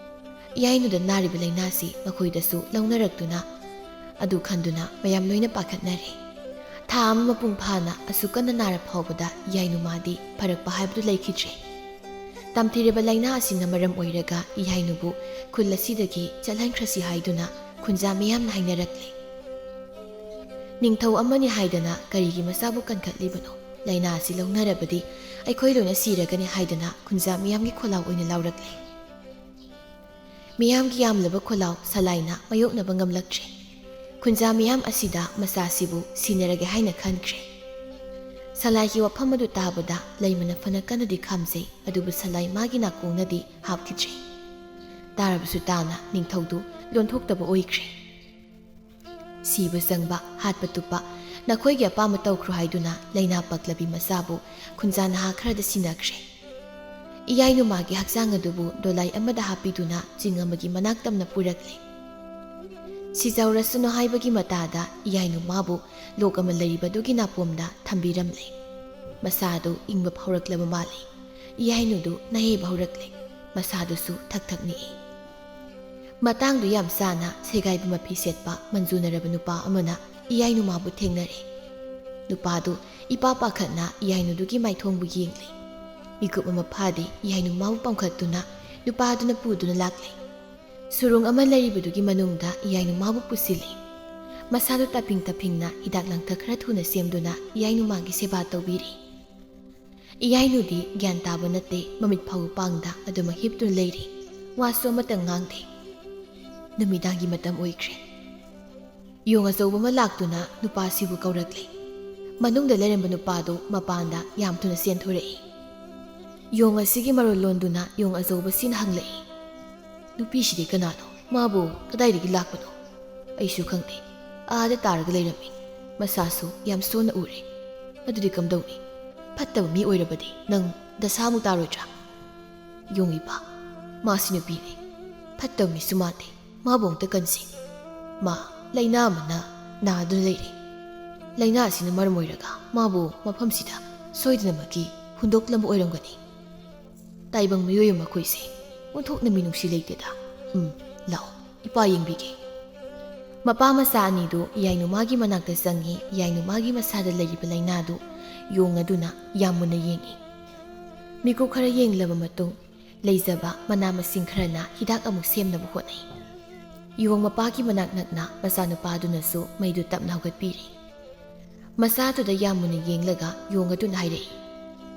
ꯏꯌꯥꯏꯅꯨꯗ ꯅꯥꯔꯤꯕ ꯂꯥꯏꯅꯥꯁꯤ ꯃꯈꯣꯏꯗꯁꯨ ꯂꯧꯅꯔꯛꯇꯨꯅ ꯑꯗꯨ ꯈꯟꯗꯨꯅ ꯃꯌꯥꯝ ꯂꯣꯏꯅ ꯄꯥꯈꯠꯅꯔꯦ꯫ ꯊꯥ ꯑꯃ ꯃꯄꯨꯡ ꯐꯥꯅ ꯑꯁꯨꯛ ꯀꯟꯅ ꯅꯥꯔ ꯐꯥꯎꯕꯗ ꯏꯌꯥꯏꯅꯨ ꯃꯥꯗꯤ ꯐꯔꯛꯄ ꯍꯥꯏꯕꯗꯨ ꯂꯩꯈꯤꯗ꯭ꯔꯦ꯫ ꯇꯝꯊꯤꯔꯕ ꯂꯥꯏꯅꯥ ꯑꯁꯤꯅ ꯃꯔꯝ ꯑꯣꯏꯔꯒ ꯏꯌꯥꯏꯅꯨꯕꯨ ꯈꯨꯜ ꯑꯁꯤꯗꯒꯤ ꯆꯠꯍꯟꯈ꯭ꯔꯁꯤ ꯍꯥꯏꯗꯨꯅ ꯈꯨꯟꯖꯥ ꯃꯤꯌꯥꯝꯅ ꯍꯥꯏꯅꯔꯛꯂꯦ꯫ ꯅꯤꯡꯊꯧ ꯑꯃꯅꯤ ꯍꯥꯏꯗꯅ ꯀꯔꯤꯒꯤ ꯃꯆꯥꯕꯨ ꯀꯟꯈꯠꯂꯤꯕꯅꯣ? ꯂꯥꯏꯅꯥ ꯑꯁꯤ ꯂꯧꯅꯔꯕꯗꯤ ꯑꯩꯈꯣꯏ ꯂꯣꯏꯅ ꯁꯤꯔꯒꯅꯤ ꯍꯥꯏꯗꯅ ꯈꯨꯟꯖꯥ ꯃꯤꯌꯥꯝꯒꯤ ꯈꯣꯜꯂꯥꯎ ꯑꯣꯏꯅ ꯂꯥꯎꯔꯛꯂꯦ꯫ ꯃꯤꯌꯥꯝꯒꯤ ꯌꯥꯝꯂꯕ ꯈꯣꯜꯂꯥꯎ ꯁꯂꯥꯏꯅ ꯃꯥꯌꯣꯛꯅꯕ ꯉꯝꯂꯛꯇ꯭ꯔꯦ꯫ ꯈꯨꯟꯖꯥ ꯃꯤꯌꯥꯝ ꯑꯁꯤꯗ ꯃꯆꯥꯁꯤꯕꯨ ꯁꯤꯟꯅꯔꯒꯦ ꯍꯥꯏꯅ ꯈꯟꯈ꯭ꯔꯦ꯫ ꯁꯂꯥꯏꯒꯤ ꯋꯥꯐꯝ ꯑꯗꯨ ꯇꯥꯕꯗ ꯂꯩꯃꯅ ꯐꯅ ꯀꯟꯅꯗꯤ ꯈꯥꯝꯖꯩ, ꯑꯗꯨꯕꯨ ꯁꯂꯥꯏ ꯃꯥꯒꯤ ꯅꯥꯀꯣꯡꯅꯗꯤ ꯍꯥꯞꯈꯤꯗ꯭ꯔꯦ꯫ ꯇꯥꯔꯕꯁꯨ ꯇꯥꯅ ꯅꯤꯡꯊꯧꯗꯨ ꯂꯣꯟꯊꯣꯛꯇꯕ ꯑꯣꯏꯈ꯭ꯔꯦ꯫ ꯁꯤꯕ ꯆꯪꯕ, ꯍꯥꯠꯄ ꯇꯨꯞꯄ, ꯅꯈꯣꯏꯒꯤ ꯑꯄꯥꯝꯕ ꯇꯧꯈ꯭ꯔꯣ ꯍꯥꯏꯗꯨꯅ ꯂꯥꯏꯅꯥ ꯄꯛꯂꯕꯤ ꯃꯆꯥꯕꯨ ꯈꯨꯟꯖꯥ ꯅꯍꯥ ꯈꯔꯗ ꯁꯤꯟꯅꯈ꯭ꯔꯦ꯫ ꯏꯌꯥꯏꯅꯨꯃꯥꯒꯤ ꯍꯛꯆꯥꯡ ꯑꯗꯨꯕꯨ ꯗꯣꯂꯥꯏ ꯑꯃꯗ ꯍꯥꯞꯄꯤꯗꯨꯅ ꯆꯤꯡ ꯑꯃꯒꯤ ꯃꯅꯥꯛ ꯇꯝꯅ ꯄꯨꯔꯛꯂꯦ꯫ ꯁꯤꯖꯧꯔꯁꯅꯨ ꯍꯥꯏꯕꯒꯤ ꯃꯇꯥꯗ ꯏꯌꯥꯏꯅꯨꯃꯥꯕꯨ ꯂꯣꯛ ꯑꯃ ꯂꯩꯔꯤꯕꯗꯨꯒꯤ ꯅꯥꯄꯣꯝꯗ ꯊꯝꯕꯤꯔꯝꯂꯦ꯫ ꯃꯁꯥꯗꯨ ꯏꯪꯕ ꯐꯥꯎꯔꯛꯂꯕ ꯃꯥꯜꯂꯦ꯫ ꯏꯌꯥꯏꯅꯨꯗꯨ ꯅꯥꯍꯦꯕ ꯍꯧꯔꯛꯂꯦ꯫ ꯃꯁꯥꯗꯨꯁꯨ ꯊꯛ ꯊꯛ ꯅꯤꯛꯏ꯫ ꯃꯇꯥꯡꯗꯨ ꯌꯥꯝ ꯆꯥꯅ ꯁꯦꯒꯥꯏꯕ ꯃꯐꯤ ꯁꯦꯠꯄ ꯃꯟꯖꯨꯅꯔꯕ ꯅꯨꯄꯥ ꯑꯃꯅ ꯏꯌꯥꯏꯅꯨꯃꯥꯕꯨ ꯊꯦꯡꯅꯔꯦ꯫ ꯅꯨꯄꯥꯗꯨ ꯏꯄꯥ ꯄꯥꯈꯠꯅ ꯏꯌꯥꯏꯅꯨꯗꯨꯒꯤ ꯃꯥꯏꯊꯣꯡꯕꯨ ꯌꯦꯡꯂꯦ꯫ ꯃꯤꯀꯨꯞ ꯑꯃ ꯐꯥꯗꯦ ꯏꯌꯥꯏꯅꯨꯃꯥꯕꯨ ꯄꯥꯝꯈꯠꯇꯨꯅ ꯅꯨꯄꯥꯗꯨꯅ ꯄꯨꯗꯨꯅ ꯂꯥꯛꯂꯦ꯫ ꯁꯨꯔꯨꯡ ꯑꯃ ꯂꯩꯔꯤꯕꯗꯨꯒꯤ ꯃꯅꯨꯡꯗ ꯏꯌꯥꯏꯅꯨꯃꯥꯕꯨ ꯄꯨꯁꯤꯜꯂꯤ꯫ ꯃꯁꯥꯗꯨ ꯇꯥꯐꯤꯡ ꯇꯥꯐꯤꯡꯅ ꯍꯤꯗꯥꯛ ꯂꯥꯡꯊꯛ ꯈꯔ ꯊꯨꯅ ꯁꯦꯝꯗꯨꯅ ꯏꯌꯥꯏꯅꯨꯃꯥꯒꯤ ꯁꯦꯕꯥ ꯇꯧꯕꯤꯔꯤ꯫ ꯏꯌꯥꯏꯅꯨꯗꯤ ꯒ꯭ꯌꯥꯟ ꯇꯥꯕ ꯅꯠꯇꯦ, ꯃꯃꯤꯠ ꯐꯥꯎꯕ ꯄꯥꯡꯗ ꯑꯗꯨꯃꯛ ꯍꯤꯞꯇꯨꯅ ꯂꯩꯔꯤ꯫ ꯋꯥꯁꯨ ꯑꯃꯠꯇ ꯉꯥꯡꯗꯦ꯫ ꯅꯨꯃꯤꯗꯥꯡꯒꯤ ꯃꯇꯝ ꯑꯣꯏꯈ꯭ꯔꯦ꯫ ꯌꯣꯡ ꯑꯆꯧꯕ ꯑꯃ ꯂꯥꯛꯇꯨꯅ ꯅꯨꯄꯥꯁꯤꯕꯨ ꯀꯧꯔꯛꯂꯦ꯫ ꯃꯅꯨꯡꯗ ꯂꯩꯔꯝꯕ ꯅꯨꯄꯥꯗꯨ ꯃꯄꯥꯟꯗ ꯌꯥꯝ ꯊꯨꯅ ꯆꯦꯟꯊꯣꯔꯛꯏ꯫ ꯌꯣꯡ ꯑꯁꯤꯒꯤ ꯃꯔꯣꯜ ꯂꯣꯟꯗꯨꯅ ꯌꯣꯡ ꯑꯆꯧꯕꯁꯤꯅ ꯍꯪꯂꯛꯏ, "ꯅꯨꯄꯤꯁꯤꯗꯤ ꯀꯅꯥꯅꯣ? ꯃꯥꯕꯨ ꯀꯗꯥꯏꯗꯒꯤ ꯂꯥꯛꯄꯅꯣ? ꯑꯩꯁꯨ ꯈꯪꯗꯦ꯫ ꯑꯥꯗ ꯇꯥꯔꯒ ꯂꯩꯔꯝꯃꯤ꯫ ꯃꯁꯥꯁꯨ ꯌꯥꯝ ꯁꯣꯟꯅ ꯎꯔꯦ꯫ ꯑꯗꯨꯗꯤ ꯀꯝꯗꯧꯅꯤ? ꯐꯠꯇꯕ ꯃꯤ ꯑꯣꯏꯔꯕꯗꯤ ꯅꯪ ꯗꯁꯥꯃꯨꯛ ꯇꯥꯔꯣꯏꯗ꯭ꯔꯥ?" "ꯌꯣꯡ ꯏꯄꯥ, ꯃꯥꯁꯤ ꯅꯨꯄꯤꯅꯤ꯫ ꯐꯠꯇꯕ ꯃꯤꯁꯨ ꯃꯥꯟꯗꯦ꯫ ꯃꯥꯕꯨ ꯑꯃꯨꯛꯇ ꯀꯟꯁꯤ꯫ ꯃꯥ ꯂꯥꯏꯅꯥ ꯑꯃꯅ ꯅꯥꯗꯨꯅ ꯂꯩꯔꯦ꯫ ꯂꯥꯏꯅꯥ ꯑꯁꯤꯅ ꯃꯔꯝ ꯑꯣꯏꯔꯒ ꯃꯥꯕꯨ ꯃꯐꯝꯁꯤꯗ ꯁꯣꯏꯗꯅꯃꯛꯀꯤ ꯍꯨꯟꯗꯣꯛꯂꯝꯕ ꯑꯣꯏꯔꯝꯒꯅꯤ꯫ ꯇꯥꯏꯕꯪ ꯃꯤꯑꯣꯏ ꯃꯈꯣꯏꯁꯦ ꯑꯣꯟꯊꯣꯛꯅ ꯃꯤꯅꯨꯡꯁꯤ ꯂꯩꯇꯦꯗ꯫ ꯎꯝ, ꯂꯥꯛꯑꯣ, ꯏꯄꯥ ꯌꯦꯡꯕꯤꯒꯦ꯫" ꯃꯄꯥ ꯃꯆꯥ ꯑꯅꯤꯗꯨ ꯌꯥꯏꯅꯨꯃꯥꯒꯤ ꯃꯅꯥꯛꯇ ꯆꯪꯉꯤ꯫ ꯌꯥꯏꯅꯨꯃꯥꯒꯤ ꯃꯁꯥꯗ ꯂꯩꯔꯤꯕ ꯂꯥꯏꯅꯥꯗꯨ ꯌꯣꯡ ꯑꯗꯨꯅ ꯌꯥꯝ ꯃꯨꯟꯅ ꯌꯦꯡꯉꯤ꯫ ꯃꯤꯀꯨꯞ ꯈꯔ ꯌꯦꯡꯂꯕ ꯃꯇꯨꯡ, ꯂꯩꯖꯕ ꯃꯅꯥ ꯃꯁꯤꯡ ꯈꯔꯅ ꯍꯤꯗꯥꯛ ꯑꯃꯨꯛ ꯁꯦꯝꯅꯕ ꯍꯣꯠꯅꯩ꯫ ꯌꯣꯡ ꯃꯄꯥꯒꯤ ꯃꯅꯥꯛ ꯅꯛꯅ ꯃꯆꯥꯅꯨꯄꯥꯗꯨꯅꯁꯨ ꯃꯩꯗꯨ ꯇꯞꯅ ꯍꯧꯒꯠꯄꯤꯔꯤ꯫ ꯃꯆꯥꯗꯨꯗ ꯌꯥꯝ ꯃꯨꯟꯅ ꯌꯦꯡꯂꯒ ꯌꯣꯡ ꯑꯗꯨꯅ ꯍꯥꯏꯔꯛꯏ,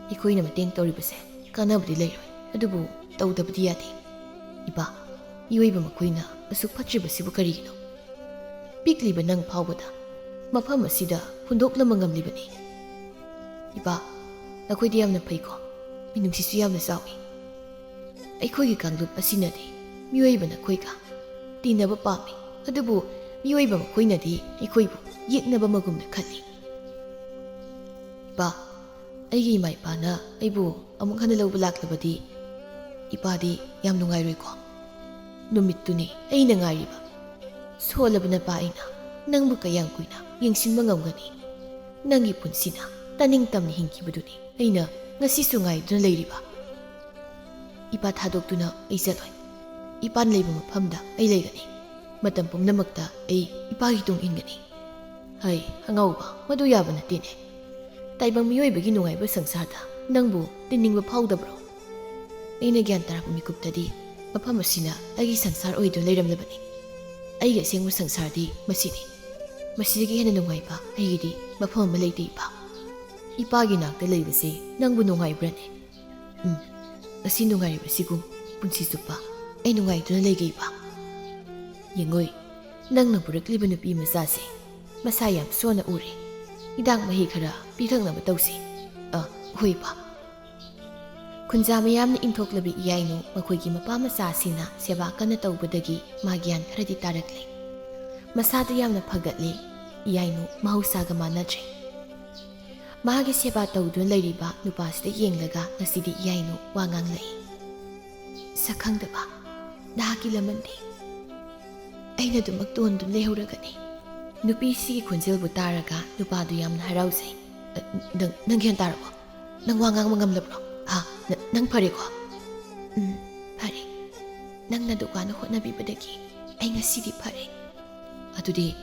"ꯑꯩꯈꯣꯏꯅ ꯃꯇꯦꯡ ꯇꯧꯔꯤꯕꯁꯦ ꯀꯥꯟꯅꯕꯗꯤ ꯂꯩꯔꯣꯏ, ꯑꯗꯨꯕꯨ ꯇꯧꯗꯕꯗꯤ ꯌꯥꯗꯦ꯫ ꯏꯄꯥ, ꯃꯤꯑꯣꯏꯕ ꯃꯈꯣꯏꯅ ꯑꯁꯨꯛ ꯐꯠꯇ꯭ꯔꯤꯕꯁꯤꯕꯨ ꯀꯔꯤꯒꯤꯅꯣ? ꯄꯤꯛꯂꯤꯕ ꯅꯪ ꯐꯥꯎꯕꯗ ꯃꯐꯝ ꯑꯁꯤꯗ ꯍꯨꯟꯗꯣꯛꯂꯝꯕ ꯉꯝꯂꯤꯕꯅꯤ꯫ ꯏꯄꯥ, ꯅꯈꯣꯏꯗꯤ ꯌꯥꯝꯅ ꯐꯩꯀꯣ꯫ ꯃꯤꯅꯨꯡꯁꯤꯁꯨ ꯌꯥꯝꯅ ꯆꯥꯎꯏ꯫ ꯑꯩꯈꯣꯏꯒꯤ ꯀꯥꯡꯂꯨꯞ ꯑꯁꯤꯅꯗꯤ ꯃꯤꯑꯣꯏꯕ ꯅꯈꯣꯏꯒ ꯇꯤꯟꯅꯕ ꯄꯥꯝꯃꯤ, ꯑꯗꯨꯕꯨ ꯃꯤꯑꯣꯏꯕ ꯃꯈꯣꯏꯅꯗꯤ ꯑꯩꯈꯣꯏꯕꯨ ꯌꯦꯛꯅꯕ ꯃꯒꯨꯝꯅ ꯈꯜꯂꯤ꯫" "ꯏꯄꯥ, ꯑꯩꯒꯤ ꯏꯃꯥ ꯏꯄꯥꯅ ꯑꯩꯕꯨ ꯑꯃꯨꯛ ꯍꯟꯅ ꯂꯧꯕ ꯂꯥꯛꯂꯕꯗꯤ ꯏꯄꯥꯗꯤ ꯌꯥꯝ ꯅꯨꯡꯉꯥꯏꯔꯣꯏꯀꯣ? ꯅꯨꯃꯤꯠꯇꯨꯅꯤ ꯑꯩꯅ ꯉꯥꯏꯔꯤꯕ꯫ ꯁꯣꯜꯂꯕ ꯅꯄꯥ ꯑꯩꯅ ꯅꯪꯕꯨ ꯀꯌꯥꯝ ꯀꯨꯏꯅ ꯌꯦꯡꯁꯤꯟꯕ ꯉꯝꯒꯅꯤ? ꯅꯪꯒꯤ ꯄꯨꯟꯁꯤꯅ ꯇꯅꯤꯡ ꯇꯝꯅ ꯍꯤꯡꯈꯤꯕꯗꯨꯅꯤ ꯑꯩꯅ ꯉꯁꯤꯁꯨ ꯉꯥꯏꯗꯨꯅ ꯂꯩꯔꯤꯕ꯫ ꯏꯄꯥ ꯊꯥꯗꯣꯛꯇꯨꯅ ꯑꯩ ꯆꯠꯂꯣꯏ꯫ ꯏꯄꯥꯅ ꯂꯩꯕ ꯃꯐꯝꯗ ꯑꯩ ꯂꯩꯒꯅꯤ꯫ ꯃꯇꯝ ꯄꯨꯝꯅꯃꯛꯇ ꯑꯩ ꯏꯄꯥꯒꯤ ꯇꯨꯡ ꯏꯟꯒꯅꯤ꯫" "ꯍꯩ, ꯑꯉꯥꯎꯕ, ꯃꯗꯨ ꯌꯥꯕ ꯅꯠꯇꯦꯅꯦ꯫ ꯇꯥꯏꯕꯪ ꯃꯤꯑꯣꯏꯕꯒꯤ ꯅꯨꯡꯉꯥꯏꯕ ꯁꯪꯁꯥꯔꯗ ꯅꯪꯕꯨ ꯇꯤꯟꯅꯤꯡꯕ ꯐꯥꯎꯗꯕ꯭ꯔꯣ? ꯑꯩꯅ ꯒ꯭ꯌꯥꯟ ꯇꯥꯔꯛꯄ ꯃꯤꯀꯨꯞꯇꯗꯤ ꯃꯐꯝ ꯑꯁꯤꯅ ꯑꯩꯒꯤ ꯁꯪꯁꯥꯔ ꯑꯣꯏꯗꯨꯅ ꯂꯩꯔꯝꯂꯕꯅꯤ꯫ ꯑꯩꯒꯤ ꯑꯁꯦꯡꯕ ꯁꯪꯁꯥꯔꯗꯤ ꯃꯁꯤꯅꯤ꯫ ꯃꯁꯤꯗꯒꯤ ꯍꯦꯟꯅ ꯅꯨꯡꯉꯥꯏꯕ ꯑꯩꯒꯤꯗꯤ ꯃꯐꯝ ꯑꯃ ꯂꯩꯇꯦ, ꯏꯄꯥ꯫ ꯏꯄꯥꯒꯤ ꯅꯥꯛꯇ ꯂꯩꯕꯁꯤ ꯅꯪꯕꯨ ꯅꯨꯡꯉꯥꯏꯕ꯭ꯔꯅꯦ?" "ꯎꯝ, ꯉꯁꯤ ꯅꯨꯡꯉꯥꯏꯔꯤꯕꯁꯤꯒꯨꯝ ꯄꯨꯟꯁꯤ ꯆꯨꯞꯄ ꯑꯩ ꯅꯨꯡꯉꯥꯏꯗꯨꯅ ꯂꯩꯒꯦ, ꯏꯄꯥ꯫ ꯌꯦꯡꯉꯣꯏ, ꯅꯪꯅ ꯄꯨꯔꯛꯂꯤꯕ ꯅꯨꯄꯤ ꯃꯆꯥꯁꯦ ꯃꯁꯥ ꯌꯥꯝ ꯁꯣꯟꯅ ꯎꯔꯦ꯫ ꯍꯤꯗꯥꯛ ꯃꯍꯤ ꯈꯔ ꯄꯤꯊꯛꯅꯕ ꯇꯧꯁꯤ꯫ ꯑ, ꯍꯣꯏ, ꯏꯄꯥ꯫" ꯈꯨꯟꯖꯥ ꯃꯌꯥꯝꯅ ꯏꯟꯊꯣꯛꯂꯕꯤ ꯏꯌꯥꯏꯅꯨ ꯃꯈꯣꯏꯒꯤ ꯃꯄꯥ ꯃꯆꯥꯁꯤꯡꯅ ꯁꯦꯕꯥ ꯀꯟꯅ ꯇꯧꯕꯗꯒꯤ ꯃꯥ ꯒ꯭ꯌꯥꯟ ꯈꯔꯗꯤ ꯇꯥꯔꯛꯂꯦ꯫ ꯃꯁꯥꯗ ꯌꯥꯝꯅ ꯐꯒꯠꯂꯦ꯫ ꯏꯌꯥꯏꯅꯨ ꯃꯍꯧꯁꯥꯒ ꯃꯥꯟꯅꯗ꯭ꯔꯦ꯫ ꯃꯥꯒꯤ ꯁꯦꯕꯥ ꯇꯧꯗꯨꯅ ꯂꯩꯔꯤꯕ ꯅꯨꯄꯥꯁꯤꯗ ꯌꯦꯡꯂꯒ ꯉꯁꯤꯗꯤ ꯏꯌꯥꯏꯅꯨ ꯋꯥ ꯉꯥꯡꯂꯛꯏ꯫ "ꯁꯛꯈꯪꯗꯕ, ꯅꯍꯥꯛꯀꯤ ꯂꯃꯟꯗꯤ?" "ꯑꯩꯅ ꯑꯗꯨꯃꯛ ꯇꯣꯟꯗꯨꯅ ꯂꯩꯍꯧꯔꯒꯅꯤ꯫" ꯅꯨꯄꯤꯁꯤꯒꯤ ꯈꯣꯟꯖꯦꯜꯕꯨ ꯇꯥꯔꯒ ꯅꯨꯄꯥꯗꯨ ꯌꯥꯝꯅ ꯍꯔꯥꯎꯖꯩ꯫ "ꯑ, ꯅꯪ, ꯅꯪ ꯒ꯭ꯌꯥꯟ ꯇꯥꯔꯕꯣ? ꯅꯪ ꯋꯥ ꯉꯥꯡꯕ ꯉꯝꯂꯕ꯭ꯔꯣ? ꯍꯥ? ꯅ-, ꯅꯪ ꯐꯔꯦꯀꯣ?" "ꯎꯝ, ꯐꯔꯦ꯫ ꯅꯪꯅ ꯑꯗꯨꯛ ꯋꯥꯅ ꯍꯣꯠꯅꯕꯤꯕꯗꯒꯤ ꯑꯩ ꯉꯁꯤꯗꯤ ꯐꯔꯦ꯫" "ꯑꯗꯨꯗꯤ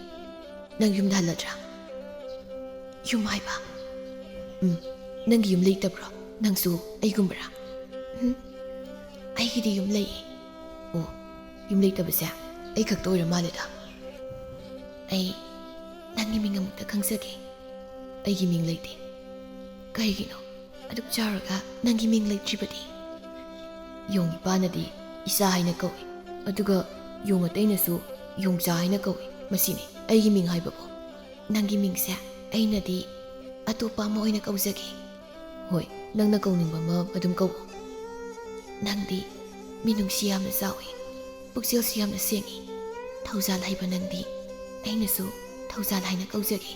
ꯅꯪ ꯌꯨꯝꯗ ꯍꯜꯂꯗ꯭ꯔꯥ?" "ꯌꯨꯝ ꯍꯥꯏꯕ?" "ꯎꯝ, ꯅꯪꯒꯤ ꯌꯨꯝ ꯂꯩꯇꯕ꯭ꯔꯣ? ꯅꯪꯁꯨ ꯑꯩꯒꯨꯝꯕꯔꯥ?" "ꯎꯝ, ꯑꯩꯒꯤꯗꯤ ꯌꯨꯝ ꯂꯩꯌꯦ꯫" "ꯑꯣ, ꯌꯨꯝ ꯂꯩꯇꯕꯁꯦ ꯑꯩ ꯈꯛꯇ ꯑꯣꯏꯔ ꯃꯥꯜꯂꯦꯗ꯫" "ꯑꯩ ꯅꯪꯒꯤ ꯃꯤꯡ ꯑꯃꯨꯛꯇ ꯈꯪꯖꯒꯦ꯫" "ꯑꯩꯒꯤ ꯃꯤꯡ ꯂꯩꯇꯦ꯫" "ꯀꯩꯒꯤꯅꯣ? ꯑꯗꯨꯛ ꯆꯥꯎꯔꯒ ꯅꯪꯒꯤ ꯃꯤꯡ ꯂꯩꯇ꯭ꯔꯤꯕꯗꯤ?" "ꯌꯣꯡ ꯏꯄꯥꯅꯗꯤ ꯏꯆꯥ ꯍꯥꯏꯅ ꯀꯧꯏ, ꯑꯗꯨꯒ ꯌꯣꯡ ꯑꯇꯩꯅꯁꯨ ꯌꯣꯡꯆꯥ ꯍꯥꯏꯅ ꯀꯧꯏ꯫ ꯃꯁꯤꯅꯤ ꯑꯩꯒꯤ ꯃꯤꯡ ꯍꯥꯏꯕꯕꯨ꯫ ꯅꯪꯒꯤ ꯃꯤꯡꯁꯦ ꯑꯩꯅꯗꯤ ꯑꯇꯣꯞꯄ ꯑꯃ ꯑꯣꯏꯅ ꯀꯧꯖꯒꯦ꯫" "ꯍꯣꯏ, ꯅꯪꯅ ꯀꯧꯅꯤꯡꯕ ꯑꯃ ꯑꯗꯨꯝ ꯀꯧ꯫" "ꯅꯪꯗꯤ ꯃꯤꯅꯨꯡꯁꯤ ꯌꯥꯝꯅ ꯆꯥꯎꯏ, ꯄꯨꯛꯆꯦꯜꯁꯨ ꯌꯥꯝꯅ ꯁꯦꯡꯏ꯫ ꯊꯧꯖꯥꯜ ꯍꯩꯕ ꯅꯪꯗꯤ ꯑꯩꯅꯁꯨ ꯊꯧꯖꯥꯜ ꯍꯥꯏꯅ ꯀꯧꯖꯒꯦ꯫"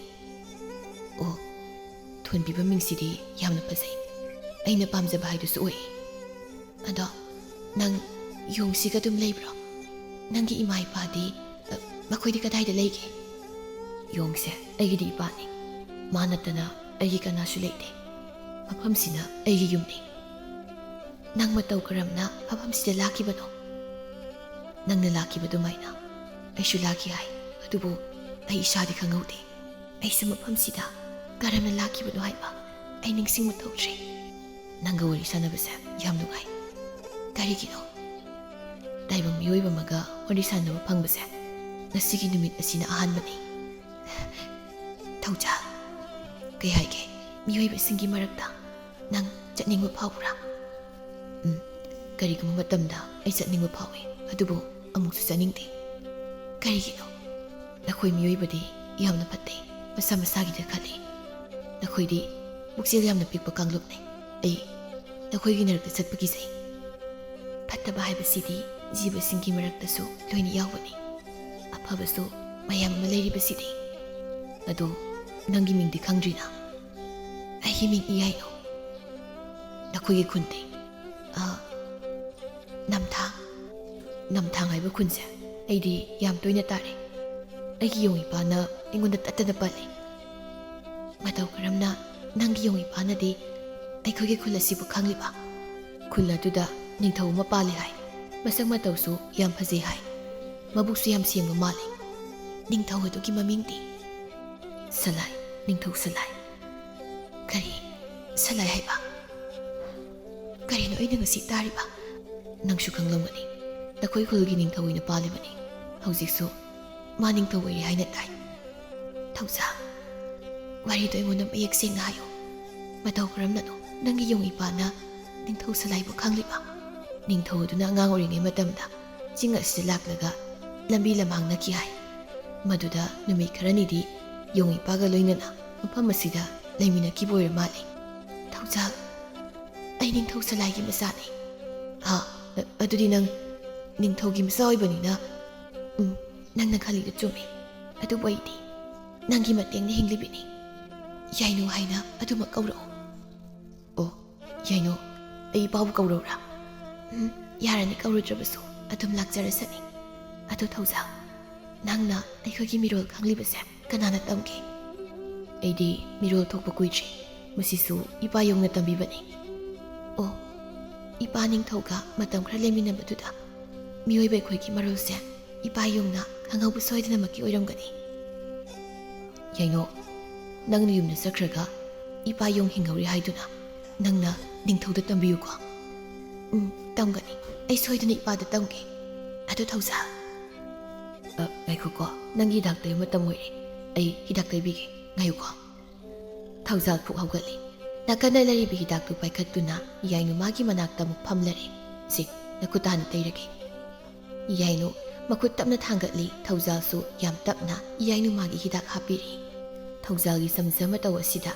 "ꯑꯣ, ꯊꯣꯟꯕꯤꯕ ꯃꯤꯡꯁꯤꯗꯤ ꯌꯥꯝꯅ ꯐꯖꯩ꯫ ꯑꯩꯅ ꯄꯥꯝꯖꯕ ꯍꯥꯏꯗꯨꯁꯨ ꯑꯣꯏ꯫ ꯑꯗꯣ ꯅꯪ ꯌꯣꯡꯁꯤꯒ ꯑꯗꯨꯝ ꯂꯩꯕ꯭ꯔꯣ? ꯅꯪꯒꯤ ꯏꯃꯥ ꯏꯄꯥꯗꯤ, ꯑ, ꯃꯈꯣꯏꯗꯤ ꯀꯗꯥꯏꯗ ꯂꯩꯒꯦ?" "ꯌꯣꯡꯁꯦ ꯑꯩꯒꯤꯗꯤ ꯏꯄꯥꯅꯤ꯫ ꯃꯥ ꯅꯠꯇꯅ ꯑꯩꯒꯤ ꯀꯅꯥꯁꯨ ꯂꯩꯇꯦ꯫ ꯃꯐꯝꯁꯤꯅ ꯑꯩꯒꯤ ꯌꯨꯝꯅꯤ꯫" "ꯅꯪ ꯃꯇꯧ ꯀꯔꯝꯅ ꯃꯐꯝꯁꯤꯗ ꯂꯥꯛꯈꯤꯕꯅꯣ?" "ꯅꯪꯅ ꯂꯥꯛꯈꯤꯕ ꯑꯗꯨꯃꯥꯏꯅ ꯑꯩꯁꯨ ꯂꯥꯛꯈꯤ ꯍꯥꯏ, ꯑꯗꯨꯕꯨ ꯑꯩ ꯏꯁꯥꯗꯤ ꯈꯪꯍꯧꯗꯦ꯫ ꯑꯩꯁꯨ ꯃꯐꯝꯁꯤꯗ ꯀꯔꯝꯅ ꯂꯥꯛꯈꯤꯕꯅꯣ ꯍꯥꯏꯕ ꯑꯩ ꯅꯤꯡꯁꯤꯡꯕ ꯊꯣꯛꯇ꯭ꯔꯦ꯫ ꯅꯪꯒ ꯋꯥꯔꯤ ꯁꯥꯟꯅꯕꯁꯦ ꯌꯥꯝ ꯅꯨꯡꯉꯥꯏ꯫ ꯀꯔꯤꯒꯤꯅꯣ? ꯇꯥꯏꯕꯪ ꯃꯤꯑꯣꯏꯕ ꯑꯃꯒ ꯋꯥꯔꯤ ꯁꯥꯟꯅꯕ ꯐꯪꯕꯁꯦ ꯉꯁꯤꯒꯤ ꯅꯨꯃꯤꯠ ꯑꯁꯤꯅ ꯑꯍꯥꯟꯕꯅꯤ꯫" "ꯊꯧꯖꯥꯜ, ꯀꯩ ꯍꯥꯏꯒꯦ? ꯃꯤꯑꯣꯏꯕꯁꯤꯡꯒꯤ ꯃꯔꯛꯇ ꯅꯪ ꯆꯠꯅꯤꯡꯕ ꯐꯥꯎꯕ꯭ꯔꯥ?" "ꯎꯝ, ꯀꯔꯤꯒꯨꯝꯕ ꯃꯇꯝꯗ ꯑꯩ ꯆꯠꯅꯤꯡꯕ ꯐꯥꯎꯏ, ꯑꯗꯨꯕꯨ ꯑꯃꯨꯛꯁꯨ ꯆꯠꯅꯤꯡꯗꯦ꯫" "ꯀꯔꯤꯒꯤꯅꯣ?" "ꯅꯈꯣꯏ ꯃꯤꯑꯣꯏꯕꯗꯤ ꯌꯥꯝꯅ ꯐꯠꯇꯦ, ꯃꯁꯥ ꯃꯁꯥꯒꯤꯗ ꯈꯜꯂꯤ꯫ ꯅꯈꯣꯏꯗꯤ ꯄꯨꯛꯆꯦꯜ ꯌꯥꯝꯅ ꯄꯤꯛꯄ ꯀꯥꯡꯂꯨꯞꯅꯤ꯫ ꯑꯩ, ꯅꯈꯣꯏꯒꯤ ꯅꯔꯛꯇ ꯆꯠꯄ ꯀꯤꯖꯩ꯫ ꯐꯠꯇꯕ ꯍꯥꯏꯕꯁꯤꯗꯤ ꯖꯤꯕꯁꯤꯡꯒꯤ ꯃꯔꯛꯇꯁꯨ ꯂꯣꯏꯅ ꯌꯥꯎꯕꯅꯤ꯫ ꯑꯐꯕꯁꯨ ꯃꯌꯥꯝ ꯑꯃ ꯂꯩꯔꯤꯕꯁꯤꯗꯤ꯫ ꯑꯗꯣ ꯅꯪꯒꯤ ꯃꯤꯡꯗꯤ ꯈꯪꯗ꯭ꯔꯤꯅ? ꯑꯩꯒꯤ ꯃꯤꯡ ꯏꯌꯥꯏꯅꯨ꯫ ꯅꯈꯣꯏꯒꯤ ꯈꯨꯟꯗꯤ? ꯑ, ꯅꯝꯊꯥꯡ꯫ ꯅꯝꯊꯥꯡ ꯍꯥꯏꯕ ꯈꯨꯟꯁꯦ ꯑꯩꯗꯤ ꯌꯥꯝ ꯇꯣꯏꯅ ꯇꯥꯔꯦ꯫ ꯑꯩꯒꯤ ꯌꯣꯡ ꯏꯄꯥꯅ ꯑꯩꯉꯣꯟꯗ ꯇꯠꯇꯅ ꯄꯜꯂꯤ꯫ ꯃꯇꯧ ꯀꯔꯝꯅ ꯅꯪꯒꯤ ꯌꯣꯡ ꯏꯄꯥꯅꯗꯤ ꯑꯩꯈꯣꯏꯒꯤ ꯈꯨꯜ ꯑꯁꯤꯕꯨ ꯈꯪꯂꯤꯕ? ꯈꯨꯜ ꯑꯗꯨꯗ ꯅꯤꯡꯊꯧ ꯑꯃ ꯄꯥꯜꯂꯤ ꯍꯥꯏ꯫ ꯃꯁꯛ ꯃꯇꯧꯁꯨ ꯌꯥꯝ ꯐꯖꯩ ꯍꯥꯏ꯫ ꯃꯕꯨꯛꯁꯨ ꯌꯥꯝ ꯁꯦꯡꯕ ꯃꯥꯜꯂꯤ꯫ ꯅꯤꯡꯊꯧ ꯑꯗꯨꯒꯤ ꯃꯃꯤꯡꯗꯤ? ꯁꯂꯥꯏ, ꯅꯤꯡꯊꯧ ꯁꯂꯥꯏ꯫ ꯀꯔꯤ? ꯁꯂꯥꯏ ꯍꯥꯏꯕ? ꯀꯔꯤꯅꯣ ꯑꯩꯅ ꯉꯁꯤ ꯇꯥꯔꯤꯕ? ꯅꯪꯁꯨ ꯈꯪꯂꯝꯒꯅꯤ, ꯅꯈꯣꯏ ꯈꯨꯜꯒꯤ ꯅꯤꯡꯊꯧ ꯑꯣꯏꯅ ꯄꯥꯜꯂꯤꯕꯅꯤ꯫ ꯍꯧꯖꯤꯛꯁꯨ ꯃꯥ ꯅꯤꯡꯊꯧ ꯑꯣꯏꯔꯤ ꯍꯥꯏꯅ ꯇꯥꯏ꯫ ꯊꯧꯖꯥꯜ, ꯋꯥꯔꯤꯗꯣ ꯑꯩꯉꯣꯟꯗ ꯃꯌꯦꯛ ꯁꯦꯡꯅ ꯍꯥꯏꯌꯨ꯫ ꯃꯇꯧ ꯀꯔꯝꯅꯅꯣ ꯅꯪꯒꯤ ꯌꯣꯡ ꯏꯄꯥꯅ ꯅꯤꯡꯊꯧ ꯁꯂꯥꯏꯕꯨ ꯈꯪꯂꯤꯕ? ꯅꯤꯡꯊꯧ ꯑꯗꯨꯅ ꯑꯉꯥꯡ ꯑꯣꯏꯔꯤꯉꯩ ꯃꯇꯝꯗ ꯆꯤꯡ ꯑꯁꯤꯗ ꯂꯥꯛꯂꯒ ꯂꯝꯕꯤ ꯂꯝꯍꯥꯡꯅꯈꯤ ꯍꯥꯏ꯫ ꯃꯗꯨꯗ ꯅꯨꯃꯤꯠ ꯈꯔꯅꯤꯗꯤ ꯌꯣꯡ ꯏꯄꯥꯒ ꯂꯣꯏꯅꯅ ꯃꯐꯝ ꯑꯁꯤꯗ ꯂꯩꯃꯤꯟꯅꯈꯤꯕ ꯑꯣꯏꯔ ꯃꯥꯜꯂꯦ꯫ ꯊꯧꯖꯥꯜ, ꯑꯩ ꯅꯤꯡꯊꯧ ꯁꯂꯥꯏꯒꯤ ꯃꯆꯥꯅꯤ꯫ ꯍꯥ? ꯑ-, ꯑꯗꯨꯗꯤ ꯅꯪ ꯅꯤꯡꯊꯧꯒꯤ ꯃꯆꯥ ꯑꯣꯏꯕꯅꯤꯅ, ꯎꯝ, ꯅꯪꯅ ꯈꯜꯂꯤꯗꯨ ꯆꯨꯝꯃꯤ꯫ ꯑꯗꯨꯕꯨ ꯑꯩꯗꯤ ꯅꯪꯒꯤ ꯃꯇꯦꯡꯅ ꯍꯤꯡꯂꯤꯕꯤꯅꯤ꯫ ꯌꯥꯏꯅꯨ ꯍꯥꯏꯅ ꯑꯗꯨꯃꯛ ꯀꯧꯔꯛꯑꯣ꯫ ꯑꯣ, ꯌꯥꯏꯅꯨ, ꯑꯩ ꯏꯄꯥꯕꯨ ꯀꯧꯔꯧꯔꯥ? ꯎꯝ, ꯌꯥꯔꯅꯤ, ꯀꯧꯔꯨꯗ꯭ꯔꯕꯁꯨ ꯑꯗꯨꯝ ꯂꯥꯛꯆꯔꯁꯅꯤ꯫ ꯑꯗꯣ ꯊꯧꯖꯥꯜ, ꯅꯪꯅ ꯑꯩꯈꯣꯏꯒꯤ ꯃꯤꯔꯣꯜ ꯈꯪꯂꯤꯕꯁꯦ ꯀꯅꯥꯅ ꯇꯝꯒꯦ? ꯑꯩꯗꯤ ꯃꯤꯔꯣꯜ ꯊꯣꯛꯄ ꯀꯨꯏꯗ꯭ꯔꯤ꯫ ꯃꯁꯤꯁꯨ ꯏꯄꯥ ꯌꯣꯡꯅ ꯇꯝꯕꯤꯕꯅꯤ꯫ ꯑꯣ, ꯏꯄꯥ ꯅꯤꯡꯊꯧꯒ ꯃꯇꯝ ꯈꯔ ꯂꯩꯃꯤꯟꯅꯕꯗꯨꯗ ꯃꯤꯑꯣꯏꯕ ꯑꯩꯈꯣꯏꯒꯤ ꯃꯔꯣꯜꯁꯦ ꯏꯄꯥ ꯌꯣꯡꯅ ꯈꯪꯍꯧꯕ ꯁꯣꯏꯗꯅꯃꯛꯀꯤ ꯑꯣꯏꯔꯝꯒꯅꯤ꯫ ꯌꯥꯏꯅꯣ, ꯅꯪꯅ ꯌꯨꯝꯗ ꯆꯠꯈ꯭ꯔꯒ ꯏꯄꯥ ꯌꯣꯡ ꯍꯤꯡꯍꯧꯔꯤ ꯍꯥꯏꯗꯨꯅ ꯅꯪꯅ ꯅꯤꯡꯊꯧꯗ ꯇꯝꯕꯤꯌꯨꯀꯣ꯫ ꯎꯝ, ꯇꯝꯒꯅꯤ꯫ ꯑꯩ ꯁꯣꯏꯗꯅ ꯏꯄꯥꯗ ꯇꯝꯒꯦ꯫ ꯑꯗꯨ ꯊꯧꯖꯥꯜ꯫ ꯑ, ꯉꯥꯏꯈꯣꯀꯣ, ꯅꯪꯒꯤ ꯍꯤꯗꯥꯛ ꯇꯩꯕ ꯃꯇꯝ ꯑꯣꯏꯔꯦ꯫ ꯑꯩ ꯍꯤꯗꯥꯛ ꯇꯩꯕꯤꯒꯦ꯫ ꯉꯥꯏꯌꯨꯀꯣ꯫ ꯊꯧꯖꯥꯜ ꯐꯨꯛ ꯍꯧꯒꯠꯂꯤ꯫ ꯅꯥꯀꯟꯗ ꯂꯩꯔꯤꯕ ꯍꯤꯗꯥꯛꯇꯨ ꯄꯥꯏꯈꯠꯇꯨꯅ ꯌꯥꯏꯅꯨ ꯃꯥꯒꯤ ꯃꯅꯥꯛꯇ ꯑꯃꯨꯛ ꯐꯝꯂꯔꯦ꯫ "ꯁꯤ, ꯅꯈꯨꯠꯇ ꯍꯥꯟꯅ ꯇꯩꯔꯒꯦ꯫" ꯌꯥꯏꯅꯨ ꯃꯈꯨꯠ ꯇꯞꯅ ꯊꯥꯡꯒꯠꯂꯤ꯫ ꯊꯧꯖꯥꯜꯁꯨ ꯌꯥꯝ ꯇꯞꯅ ꯌꯥꯏꯅꯨ ꯃꯥꯒꯤ ꯍꯤꯗꯥꯛ ꯍꯥꯞꯄꯤꯔꯤ꯫ ꯊꯧꯖꯥꯜꯒꯤ ꯆꯝꯖ ꯃꯇꯧ ꯑꯁꯤꯗ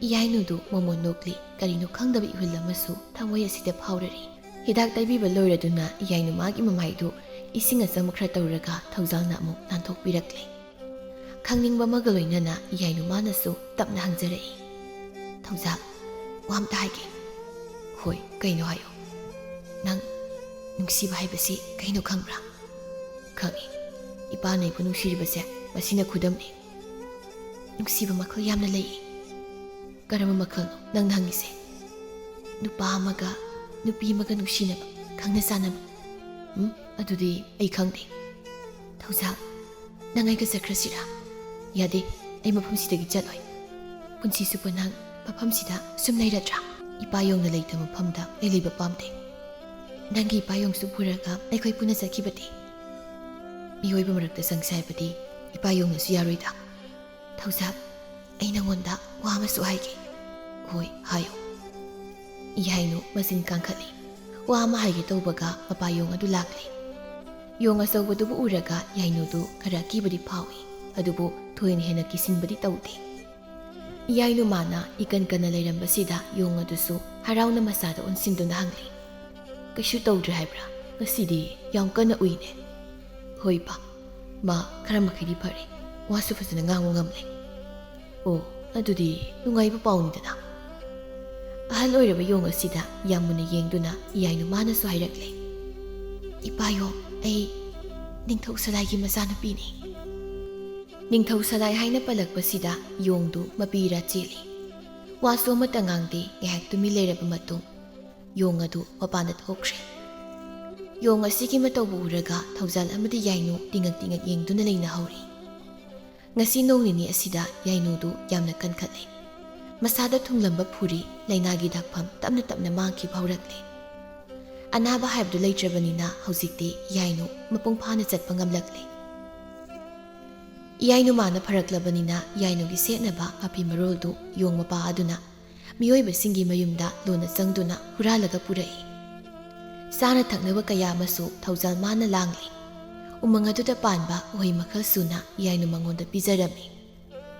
ꯏꯌꯥꯏꯅꯨꯗꯨ ꯃꯃꯣꯟ ꯅꯣꯛꯂꯤ꯫ ꯀꯔꯤꯅꯣ ꯈꯪꯗꯕ ꯏꯍꯨꯜ ꯑꯃꯁꯨ ꯊꯃꯣꯏ ꯑꯁꯤꯗ ꯐꯥꯎꯔꯔꯤ꯫ ꯍꯤꯗꯥꯛ ꯇꯩꯕꯤꯕ ꯂꯣꯏꯔꯗꯨꯅ ꯏꯌꯥꯏꯅꯨ ꯃꯥꯒꯤ ꯃꯃꯥꯏꯗꯨ ꯏꯁꯤꯡ ꯑꯆꯝꯕ ꯈꯔ ꯇꯧꯔꯒ ꯊꯧꯖꯥꯜꯅ ꯑꯃꯨꯛ ꯅꯥꯟꯊꯣꯛꯄꯤꯔꯛꯂꯦ꯫ ꯈꯪꯅꯤꯡꯕ ꯑꯃꯒ ꯂꯣꯏꯅꯅ ꯏꯌꯥꯏꯅꯨ ꯃꯥꯅꯁꯨ ꯇꯞꯅ ꯍꯪꯖꯔꯛꯏ, "ꯊꯧꯖꯥꯜ, ꯋꯥ ꯑꯝꯇ ꯍꯥꯏꯒꯦ꯫" "ꯍꯣꯏ, ꯀꯩꯅꯣ ꯍꯥꯏꯌꯣ꯫" "ꯅꯪ ꯅꯨꯡꯁꯤꯕ ꯍꯥꯏꯕꯁꯤ ꯀꯩꯅꯣ ꯈꯪꯕ꯭ꯔꯥ?" "ꯈꯪꯏ꯫ ꯏꯄꯥꯅ ꯑꯩꯕꯨ ꯅꯨꯡꯁꯤꯔꯤꯕꯁꯦ ꯃꯁꯤꯅ ꯈꯨꯗꯝꯅꯤ꯫" "ꯅꯨꯡꯁꯤꯕ ꯃꯈꯜ ꯌꯥꯝꯅ ꯂꯩ꯫" "ꯀꯔꯝꯕ ꯃꯈꯜꯅꯣ ꯅꯪꯅ ꯍꯪꯉꯤꯁꯦ?" "ꯅꯨꯄꯥ ꯑꯃꯒ ꯅꯨꯄꯤ ꯑꯃꯒ ꯅꯨꯡꯁꯤꯅꯕ, ꯈꯪꯅ ꯆꯥꯟꯅꯕ꯫" "ꯎꯝ, ꯑꯗꯨꯗꯤ ꯑꯩ ꯈꯪꯗꯦ꯫" "ꯊꯧꯖꯥꯜ, ꯅꯪ ꯑꯩꯒ ꯆꯠꯈ꯭ꯔꯁꯤꯔꯥ?" "ꯌꯥꯗꯦ, ꯑꯩ ꯃꯐꯝꯁꯤꯗꯒꯤ ꯆꯠꯂꯣꯏ꯫ ꯄꯨꯟꯁꯤ ꯆꯨꯞꯄ ꯅꯪ ꯃꯐꯝꯁꯤꯗ ꯁꯨꯝ ꯂꯩꯔꯗ꯭ꯔꯥ?" "ꯏꯄꯥ ꯌꯣꯡꯅ ꯂꯩꯇꯕ ꯃꯐꯝꯗ ꯑꯩ ꯂꯩꯕ ꯄꯥꯝꯗꯦ꯫ ꯅꯪꯒꯤ ꯏꯄꯥ ꯌꯣꯡꯁꯨ ꯄꯨꯔꯒ ꯑꯩꯈꯣꯏ ꯄꯨꯟꯅ ꯆꯠꯈꯤꯕꯗꯤ?" "ꯃꯤꯑꯣꯏꯕ ꯃꯔꯛꯇ ꯆꯪꯁꯦ ꯍꯥꯏꯕꯗꯤ ꯏꯄꯥ ꯌꯣꯡꯅꯁꯨ ꯌꯥꯔꯣꯏꯗ꯫" "ꯊꯧꯖꯥꯜ, ꯑꯩ ꯅꯉꯣꯟꯗ ꯋꯥ ꯑꯃꯁꯨ ꯍꯥꯏꯒꯦ꯫" "ꯍꯣꯏ, ꯍꯥꯏꯌꯨ꯫" ꯏꯌꯥꯏꯅꯨ ꯃꯆꯤꯟ ꯀꯥꯡꯈꯠꯂꯤ꯫ ꯋꯥ ꯑꯃ ꯍꯥꯏꯒꯦ ꯇꯧꯕꯒ ꯃꯄꯥ ꯌꯣꯡ ꯑꯗꯨ ꯂꯥꯛꯂꯦ꯫ ꯌꯣꯡ ꯑꯆꯧꯕꯗꯨꯕꯨ ꯎꯔꯒ ꯏꯌꯥꯏꯅꯨꯗꯨ ꯈꯔ ꯑꯀꯤꯕꯗꯤ ꯐꯥꯎꯏ, ꯑꯗꯨꯕꯨ ꯊꯣꯏꯅ ꯍꯦꯟꯅ ꯀꯤꯁꯤꯟꯕꯗꯤ ꯇꯧꯗꯦ꯫ ꯏꯌꯥꯏꯅꯨ ꯃꯥꯅ ꯏꯀꯟ ꯀꯟꯅ ꯂꯩꯔꯝꯕꯁꯤꯗ ꯌꯣꯡ ꯑꯗꯨꯁꯨ ꯍꯔꯥꯎꯅ ꯃꯆꯥꯗ ꯑꯣꯟꯁꯤꯟꯗꯨꯅ ꯍꯪꯂꯤ, "ꯀꯩꯁꯨ ꯇꯧꯗ꯭ꯔꯦ ꯍꯥꯏꯕ꯭ꯔꯥ? ꯉꯁꯤꯗꯤ ꯌꯥꯝ ꯀꯟꯅ ꯎꯏꯅꯦ꯫" "ꯍꯣꯏ ꯄꯥ, ꯃꯥ ꯈꯔ ꯃꯈꯩꯗꯤ ꯐꯔꯦ, ꯋꯥꯁꯨ ꯐꯖꯅ ꯉꯥꯡꯕ ꯉꯝꯂꯦ꯫" "ꯑꯣ, ꯑꯗꯨꯗꯤ ꯅꯨꯡꯉꯥꯏꯕ ꯄꯥꯎꯅꯤꯗꯅ꯫" ꯑꯍꯜ ꯑꯣꯏꯔꯕ ꯌꯣꯡ ꯑꯁꯤꯗ ꯌꯥꯝ ꯃꯨꯟꯅ ꯌꯦꯡꯗꯨꯅ ꯏꯌꯥꯏꯅꯨ ꯃꯥꯅꯁꯨ ꯍꯥꯏꯔꯛꯂꯦ, "ꯏꯄꯥ ꯌꯣꯡ, ꯑꯩ ꯅꯤꯡꯊꯧ ꯁꯂꯥꯏꯒꯤ ꯃꯆꯥꯅꯨꯄꯤꯅꯤ꯫" ꯅꯤꯡꯊꯧ ꯁꯂꯥꯏ ꯍꯥꯏꯅ ꯄꯜꯂꯛꯄꯁꯤꯗ ꯌꯣꯡꯗꯨ ꯃꯄꯤ ꯏꯔꯥ ꯆꯦꯜꯂꯤ꯫ ꯋꯥꯁꯨ ꯑꯃꯠꯇ ꯉꯥꯡꯗꯦ꯫ ꯉꯥꯏꯍꯥꯛ ꯇꯨꯃꯤꯟ ꯂꯩꯔꯕ ꯃꯇꯨꯡ ꯌꯣꯡ ꯑꯗꯨ ꯃꯄꯥꯟꯗ ꯊꯣꯛꯈ꯭ꯔꯦ꯫ ꯌꯣꯡ ꯑꯁꯤꯒꯤ ꯃꯇꯧꯕꯨ ꯎꯔꯒ ꯊꯧꯖꯥꯜ ꯑꯃꯗꯤ ꯌꯥꯏꯅꯨ ꯇꯤꯉꯛ ꯇꯤꯉꯛ ꯌꯦꯡꯗꯨꯅ ꯂꯩꯅꯍꯧꯔꯤ꯫ ꯉꯁꯤ ꯅꯣꯡ ꯅꯤꯅꯤ ꯑꯁꯤꯗ ꯌꯥꯏꯅꯨꯗꯨ ꯌꯥꯝꯅ ꯀꯟꯈꯠꯂꯦ꯫ ꯃꯁꯥꯗ ꯊꯨꯡꯂꯝꯕ ꯐꯨꯔꯤ, ꯂꯥꯏꯅꯥꯒꯤ ꯗꯥꯛꯐꯝ ꯇꯞꯅ ꯇꯞꯅ ꯃꯥꯡꯈꯤꯕ ꯍꯧꯔꯛꯂꯦ꯫ ꯑꯅꯥꯕ ꯍꯥꯏꯕꯗꯨ ꯂꯩꯇ꯭ꯔꯕꯅꯤꯅ ꯍꯧꯖꯤꯛꯇꯤ ꯌꯥꯏꯅꯨ ꯃꯄꯨꯡ ꯐꯥꯅ ꯆꯠꯄ ꯉꯝꯂꯛꯂꯦ꯫ ꯏꯌꯥꯏꯅꯨ ꯃꯥꯅ ꯐꯔꯛꯂꯕꯅꯤꯅ ꯌꯥꯏꯅꯨꯒꯤ ꯁꯦꯠꯅꯕ ꯃꯐꯤ ꯃꯔꯣꯜꯗꯨ ꯌꯣꯡ ꯃꯄꯥ ꯑꯗꯨꯅ ꯃꯤꯑꯣꯏꯕꯁꯤꯡꯒꯤ ꯃꯌꯨꯝꯗ ꯂꯣꯟꯅ ꯆꯪꯗꯨꯅ ꯍꯨꯔꯥꯜꯂꯒ ꯄꯨꯔꯛꯏ꯫ ꯆꯥꯅ ꯊꯛꯅꯕ ꯀꯌꯥ ꯑꯃꯁꯨ ꯊꯧꯖꯥꯜ ꯃꯥꯅ ꯂꯥꯡꯂꯤ꯫ ꯎꯃꯪ ꯑꯗꯨꯗ ꯄꯥꯟꯕ ꯎꯍꯩ ꯃꯈꯜ ꯁꯨꯅ ꯌꯥꯏꯅꯨ ꯃꯉꯣꯟꯗ ꯄꯤꯖꯔꯝꯃꯤ꯫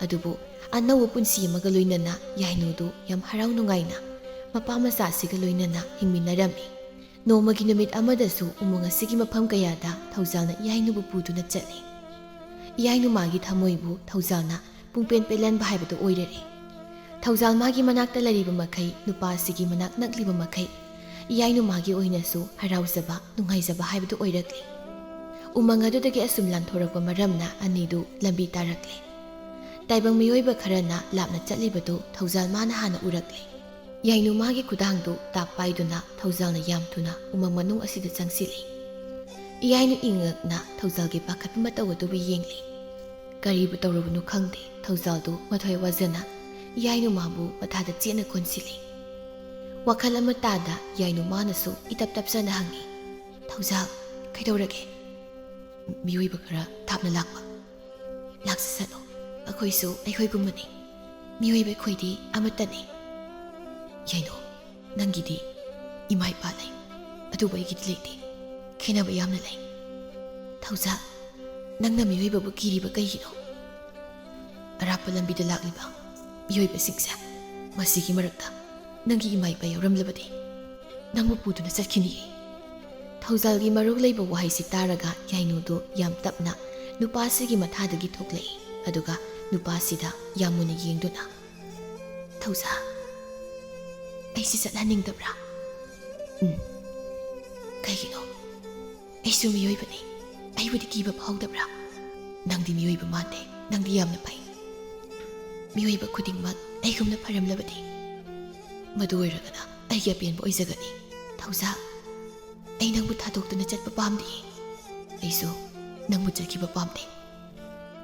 ꯑꯗꯨꯕꯨ ꯑꯅꯧꯕ ꯄꯨꯟꯁꯤ ꯑꯃꯒ ꯂꯣꯏꯅꯅ ꯌꯥꯏꯅꯨꯗꯨ ꯌꯥꯝ ꯍꯔꯥꯎ ꯅꯨꯡꯉꯥꯏꯅ ꯃꯄꯥ ꯃꯆꯥꯁꯤꯒ ꯂꯣꯏꯅꯅ ꯍꯤꯡꯃꯤꯟꯅꯔꯝꯃꯤ꯫ ꯅꯣꯡꯃꯒꯤ ꯅꯨꯃꯤꯠ ꯑꯃꯗꯁꯨ ꯎꯃꯪ ꯑꯁꯤꯒꯤ ꯃꯐꯝ ꯀꯌꯥꯗ ꯊꯧꯖꯥꯜꯅ ꯌꯥꯏꯅꯨꯕꯨ ꯄꯨꯗꯨꯅ ꯆꯠꯂꯤ꯫ ꯏꯌꯥꯏꯅꯨ ꯃꯥꯒꯤ ꯊꯃꯣꯏꯕꯨ ꯊꯧꯖꯥꯜꯅ ꯄꯨꯡꯄꯦꯟ ꯄꯦꯜꯍꯟꯕ ꯍꯥꯏꯕꯗꯨ ꯑꯣꯏꯔꯔꯦ꯫ ꯊꯧꯖꯥꯜ ꯃꯥꯒꯤ ꯃꯅꯥꯛꯇ ꯂꯩꯔꯤꯕ ꯃꯈꯩ, ꯅꯨꯄꯥ ꯑꯁꯤꯒꯤ ꯃꯅꯥꯛ ꯅꯛꯂꯤꯕ ꯃꯈꯩ, ꯏꯌꯥꯏꯅꯨ ꯃꯥꯒꯤ ꯑꯣꯏꯅꯁꯨ ꯍꯔꯥꯎꯖꯕ, ꯅꯨꯡꯉꯥꯏꯖꯕ ꯍꯥꯏꯕꯗꯨ ꯑꯣꯏꯔꯛꯂꯤ꯫ ꯎꯃꯪ ꯑꯗꯨꯗꯒꯤ ꯑꯁꯨꯝ ꯂꯥꯟꯊꯣꯔꯛꯄ ꯃꯔꯝꯅ ꯑꯅꯤꯗꯨ ꯂꯝꯕꯤ ꯇꯥꯔꯛꯂꯦ꯫ ꯇꯥꯏꯕꯪ ꯃꯤꯑꯣꯏꯕ ꯈꯔꯅ ꯂꯥꯞꯅ ꯆꯠꯂꯤꯕꯗꯨ ꯊꯧꯖꯥꯜ ꯃꯥꯅ ꯍꯥꯟꯅ ꯎꯔꯛꯂꯦ꯫ ꯌꯥꯏꯅꯨ ꯃꯥꯒꯤ ꯈꯨꯗꯥꯡꯗꯨ ꯇꯥꯞ ꯄꯥꯏꯗꯨꯅ ꯊꯧꯖꯥꯜꯅ ꯌꯥꯝ ꯊꯨꯅ ꯎꯃꯪ ꯃꯅꯨꯡ ꯑꯁꯤꯗ ꯆꯪꯁꯤꯜꯂꯤ꯫ ꯏꯌꯥꯏꯅꯨ ꯏꯉꯛꯅ ꯊꯧꯖꯥꯜꯒꯤ ꯄꯥꯈꯠꯄ ꯃꯇꯧ ꯑꯗꯨꯕꯨ ꯌꯦꯡꯂꯤ꯫ ꯀꯔꯤꯕꯨ ꯇꯧꯔꯕꯅꯣ ꯈꯪꯗꯦ, ꯊꯧꯖꯥꯜꯗꯨ ꯃꯊ꯭ꯋꯥꯏ ꯋꯥꯖꯅ ꯏꯌꯥꯏꯅꯨ ꯃꯥꯕꯨ ꯃꯊꯥꯗ ꯆꯦꯠꯅ ꯀꯣꯟꯁꯤꯜꯂꯤ꯫ ꯋꯥꯈꯜ ꯑꯃ ꯇꯥꯗ ꯌꯥꯏꯅꯨ ꯃꯥꯅꯁꯨ ꯏꯇꯞ ꯇꯞꯆꯅ ꯍꯪꯉꯤ, "ꯊꯧꯖꯥꯜ, ꯀꯩꯗꯧꯔꯒꯦ?" "ꯃꯤꯑꯣꯏꯕ ꯈꯔ ꯊꯥꯞꯅ ꯂꯥꯛꯄ꯫ ꯂꯥꯛꯆꯁꯅꯨ, ꯑꯩꯈꯣꯏꯁꯨ ꯑꯩꯈꯣꯏꯒꯨꯝꯕꯅꯤ꯫ ꯃꯤꯑꯣꯏꯕ ꯑꯩꯈꯣꯏꯗꯤ ꯑꯃꯠꯇꯅꯤ꯫ ꯌꯥꯏꯅꯨ, ꯅꯪꯒꯤꯗꯤ ꯏꯃꯥ ꯏꯄꯥ ꯂꯩ, ꯑꯗꯨꯕꯨ ꯑꯩꯒꯤꯗꯤ ꯂꯩꯇꯦ꯫ ꯈꯦꯠꯅꯕ ꯌꯥꯝꯅ ꯂꯩ꯫ ꯊꯧꯖꯥꯜ, ꯅꯪꯅ ꯃꯤꯑꯣꯏꯕꯕꯨ ꯀꯤꯔꯤꯕ ꯀꯩꯒꯤꯅꯣ? ꯑꯔꯥꯞꯄ ꯂꯝꯕꯤꯗ ꯂꯥꯛꯂꯤꯕ ꯃꯤꯑꯣꯏꯕꯁꯤꯡꯁꯦ, ꯃꯁꯤꯒꯤ ꯃꯔꯛꯇ ꯅꯪꯒꯤ ꯏꯃꯥ ꯏꯄꯥ ꯌꯥꯎꯔꯝꯂꯕꯗꯤ ꯅꯪꯕꯨ ꯄꯨꯗꯨꯅ ꯆꯠꯈꯤꯅꯤꯌꯦ꯫" ꯊꯧꯖꯥꯜꯒꯤ ꯃꯔꯧ ꯂꯩꯕ ꯋꯥꯍꯩꯁꯤ ꯇꯥꯔꯒ ꯌꯥꯏꯅꯨꯗꯨ ꯌꯥꯝ ꯇꯞꯅ ꯅꯨꯄꯥꯁꯤꯒꯤ ꯃꯊꯥꯗꯒꯤ ꯊꯣꯛꯂꯛꯏ, ꯑꯗꯨꯒ ꯅꯨꯄꯥꯁꯤꯗ ꯌꯥꯝ ꯃꯨꯟꯅ ꯌꯦꯡꯗꯨꯅ, "ꯊꯧꯖꯥꯜ, ꯑꯩꯁꯤ ꯆꯠꯍꯟꯅꯤꯡꯗꯕ꯭ꯔꯥ?" "ꯎꯝ꯫ ꯀꯩꯒꯤꯅꯣ? ꯑꯩꯁꯨ ꯃꯤꯑꯣꯏꯕꯅꯤ꯫ ꯑꯩꯕꯨꯗꯤ ꯀꯤꯕ ꯐꯥꯎꯗꯕ꯭ꯔꯥ? ꯅꯪꯗꯤ ꯃꯤꯑꯣꯏꯕ ꯃꯥꯟꯗꯦ꯫ ꯅꯪꯗꯤ ꯌꯥꯝꯅ ꯐꯩ꯫ ꯃꯤꯑꯣꯏꯕ ꯈꯨꯗꯤꯡꯃꯛ ꯑꯩꯒꯨꯝꯅ ꯐꯔꯝꯂꯕꯗꯤ, ꯃꯗꯨ ꯑꯣꯏꯔꯒꯅ ꯑꯩꯒꯤ ꯑꯄꯦꯟꯕ ꯑꯣꯏꯖꯒꯅꯤ꯫ ꯊꯧꯖꯥꯜ, ꯑꯩ ꯅꯪꯕꯨ ꯊꯥꯗꯣꯛꯇꯨꯅ ꯆꯠꯄ ꯄꯥꯝꯗꯦ꯫ ꯑꯩꯁꯨ ꯅꯪꯕꯨ ꯆꯠꯈꯤꯕ ꯄꯥꯝꯗꯦ꯫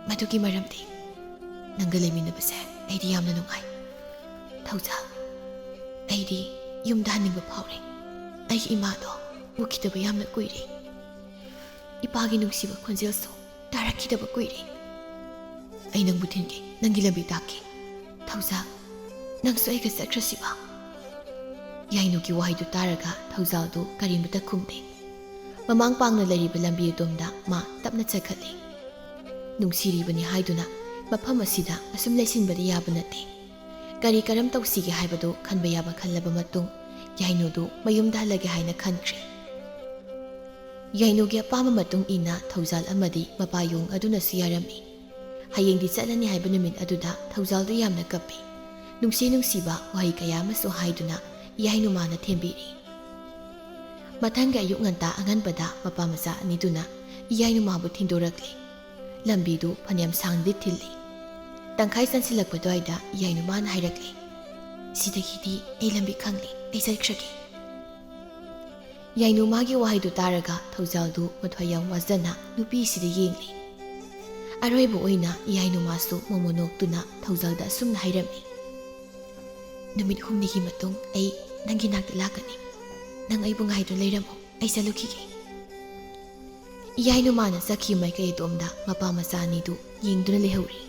ꯃꯗꯨꯒꯤ ꯃꯔꯝꯗꯤ ꯅꯪꯒ ꯂꯩꯃꯤꯟꯅꯕꯁꯦ ꯑꯩꯗꯤ ꯌꯥꯝꯅ ꯅꯨꯡꯉꯥꯏ꯫ ꯊꯧꯖꯥꯜ, ꯑꯩꯗꯤ ꯌꯨꯝꯗ ꯍꯟꯅꯤꯡꯕ ꯐꯥꯎꯔꯦ꯫ ꯑꯩꯒꯤ ꯏꯃꯥꯗꯣ ꯎꯈꯤꯗꯕ ꯌꯥꯝꯅ ꯀꯨꯏꯔꯦ꯫ ꯏꯄꯥꯒꯤ ꯅꯨꯡꯁꯤꯕ ꯈꯣꯟꯖꯦꯜꯁꯨ ꯇꯥꯔꯛꯈꯤꯗꯕ ꯀꯨꯏꯔꯦ꯫ ꯑꯩ ꯅꯪꯕꯨ ꯊꯤꯟꯒꯦ, ꯅꯪꯒꯤ ꯂꯝꯕꯤ ꯇꯥꯛꯀꯦ꯫ ꯊꯧꯖꯥꯜ, ꯅꯪꯁꯨ ꯑꯩꯒ ꯆꯠꯈ꯭ꯔꯁꯤꯕ?" ꯌꯥꯏꯅꯨꯒꯤ ꯋꯥꯍꯩꯗꯨ ꯇꯥꯔꯒ ꯊꯧꯖꯥꯜꯗꯨ ꯀꯔꯤꯃꯇ ꯈꯨꯝꯗꯦ꯫ ꯃꯃꯥꯡ ꯄꯥꯡꯅ ꯂꯩꯔꯤꯕ ꯂꯝꯕꯤ ꯑꯗꯣꯝꯗ ꯃꯥ ꯇꯞꯅ ꯆꯠꯈꯠꯂꯤ꯫ ꯅꯨꯡꯁꯤꯔꯤꯕꯅꯤ ꯍꯥꯏꯗꯨꯅ ꯃꯐꯝ ꯑꯁꯤꯗ ꯑꯁꯨꯝ ꯂꯩꯁꯤꯟꯕꯗꯤ ꯌꯥꯕ ꯅꯠꯇꯦ꯫ ꯀꯔꯤ ꯀꯔꯝ ꯇꯧꯁꯤꯒꯦ ꯍꯥꯏꯕꯗꯨ ꯈꯟꯕ ꯌꯥꯕ ꯈꯜꯂꯕ ꯃꯇꯨꯡ, ꯌꯥꯏꯅꯨꯗꯨ ꯃꯌꯨꯝꯗ ꯍꯜꯂꯒꯦ ꯍꯥꯏꯅ ꯈꯟꯈ꯭ꯔꯦ꯫ ꯌꯥꯏꯅꯨꯒꯤ ꯑꯄꯥꯝꯕ ꯃꯇꯨꯡ ꯏꯟꯅ ꯊꯧꯖꯥꯜ ꯑꯃꯗꯤ ꯃꯄꯥ ꯌꯣꯡ ꯑꯗꯨꯅꯁꯨ ꯌꯥꯔꯝꯃꯤ꯫ ꯍꯌꯦꯡꯗꯤ ꯆꯠꯂꯅꯤ ꯍꯥꯏꯕ ꯅꯨꯃꯤꯠ ꯑꯗꯨꯗ ꯊꯧꯖꯥꯜꯗꯨ ꯌꯥꯝꯅ ꯀꯞꯄꯤ꯫ ꯅꯨꯡꯁꯤ ꯅꯨꯡꯁꯤꯕ ꯋꯥꯍꯩ ꯀꯌꯥ ꯑꯃꯁꯨ ꯍꯥꯏꯗꯨꯅ ꯌꯥꯏꯅꯨꯃꯥꯅ ꯊꯦꯝꯕꯤꯔꯤ꯫ ꯃꯊꯪꯒꯤ ꯑꯌꯨꯛ ꯉꯟꯇꯥ ꯑꯉꯟꯕꯗ ꯃꯄꯥ ꯃꯆꯥ ꯑꯅꯤꯗꯨꯅ ꯌꯥꯏꯅꯨꯃꯥꯕꯨ ꯊꯤꯟꯗꯣꯔꯛꯂꯤ꯫ ꯂꯝꯕꯤꯗꯨ ꯐꯅꯌꯥꯝ ꯁꯥꯡꯅꯗꯤ ꯊꯤꯜꯂꯤ꯫ ꯇꯪꯈꯥꯏ ꯆꯟꯁꯤꯜꯂꯛꯄ ꯑꯗꯨꯋꯥꯏꯗ ꯌꯥꯏꯅꯨꯃꯥꯅ ꯍꯥꯏꯔꯛꯂꯤ, "ꯁꯤꯗꯒꯤꯗꯤ ꯑꯩ ꯂꯝꯕꯤ ꯈꯪꯂꯦ, ꯑꯩ ꯆꯠꯈ꯭ꯔꯒꯦ꯫" ꯌꯥꯏꯅꯨꯃꯥꯒꯤ ꯋꯥꯍꯩꯗꯨ ꯇꯥꯔꯒ ꯊꯧꯖꯥꯜꯗꯨ ꯃꯊ꯭ꯋꯥꯏ ꯌꯥꯝ ꯋꯥꯖꯅ ꯅꯨꯄꯤꯁꯤꯗ ꯌꯦꯡꯂꯤ꯫ ꯑꯔꯣꯏꯕ ꯑꯣꯏꯅ ꯌꯥꯏꯅꯨꯃꯥꯁꯨ ꯃꯣꯃꯣꯟ ꯅꯣꯛꯇꯨꯅ ꯊꯧꯖꯥꯜꯗ ꯑꯁꯨꯝꯅ ꯍꯥꯏꯔꯝꯃꯤ, "ꯅꯨꯃꯤꯠ ꯍꯨꯝꯅꯤꯒꯤ ꯃꯇꯨꯡ ꯑꯩ ꯅꯪꯒꯤ ꯅꯥꯛꯇ ꯂꯥꯛꯀꯅꯤ꯫ ꯅꯪ ꯑꯩꯕꯨ ꯉꯥꯏꯗꯨꯅ ꯂꯩꯔꯝꯃꯨ, ꯑꯩ ꯆꯠꯂꯨꯈꯤꯒꯦ꯫" ꯌꯥꯏꯅꯨꯃꯥꯅ ꯆꯠꯈꯤꯕ ꯃꯥꯏꯀꯩ ꯑꯗꯣꯝꯗ ꯃꯄꯥ ꯃꯆꯥ ꯑꯅꯤꯗꯨ ꯌꯦꯡꯗꯨꯅ ꯂꯩꯍꯧꯔꯤ꯫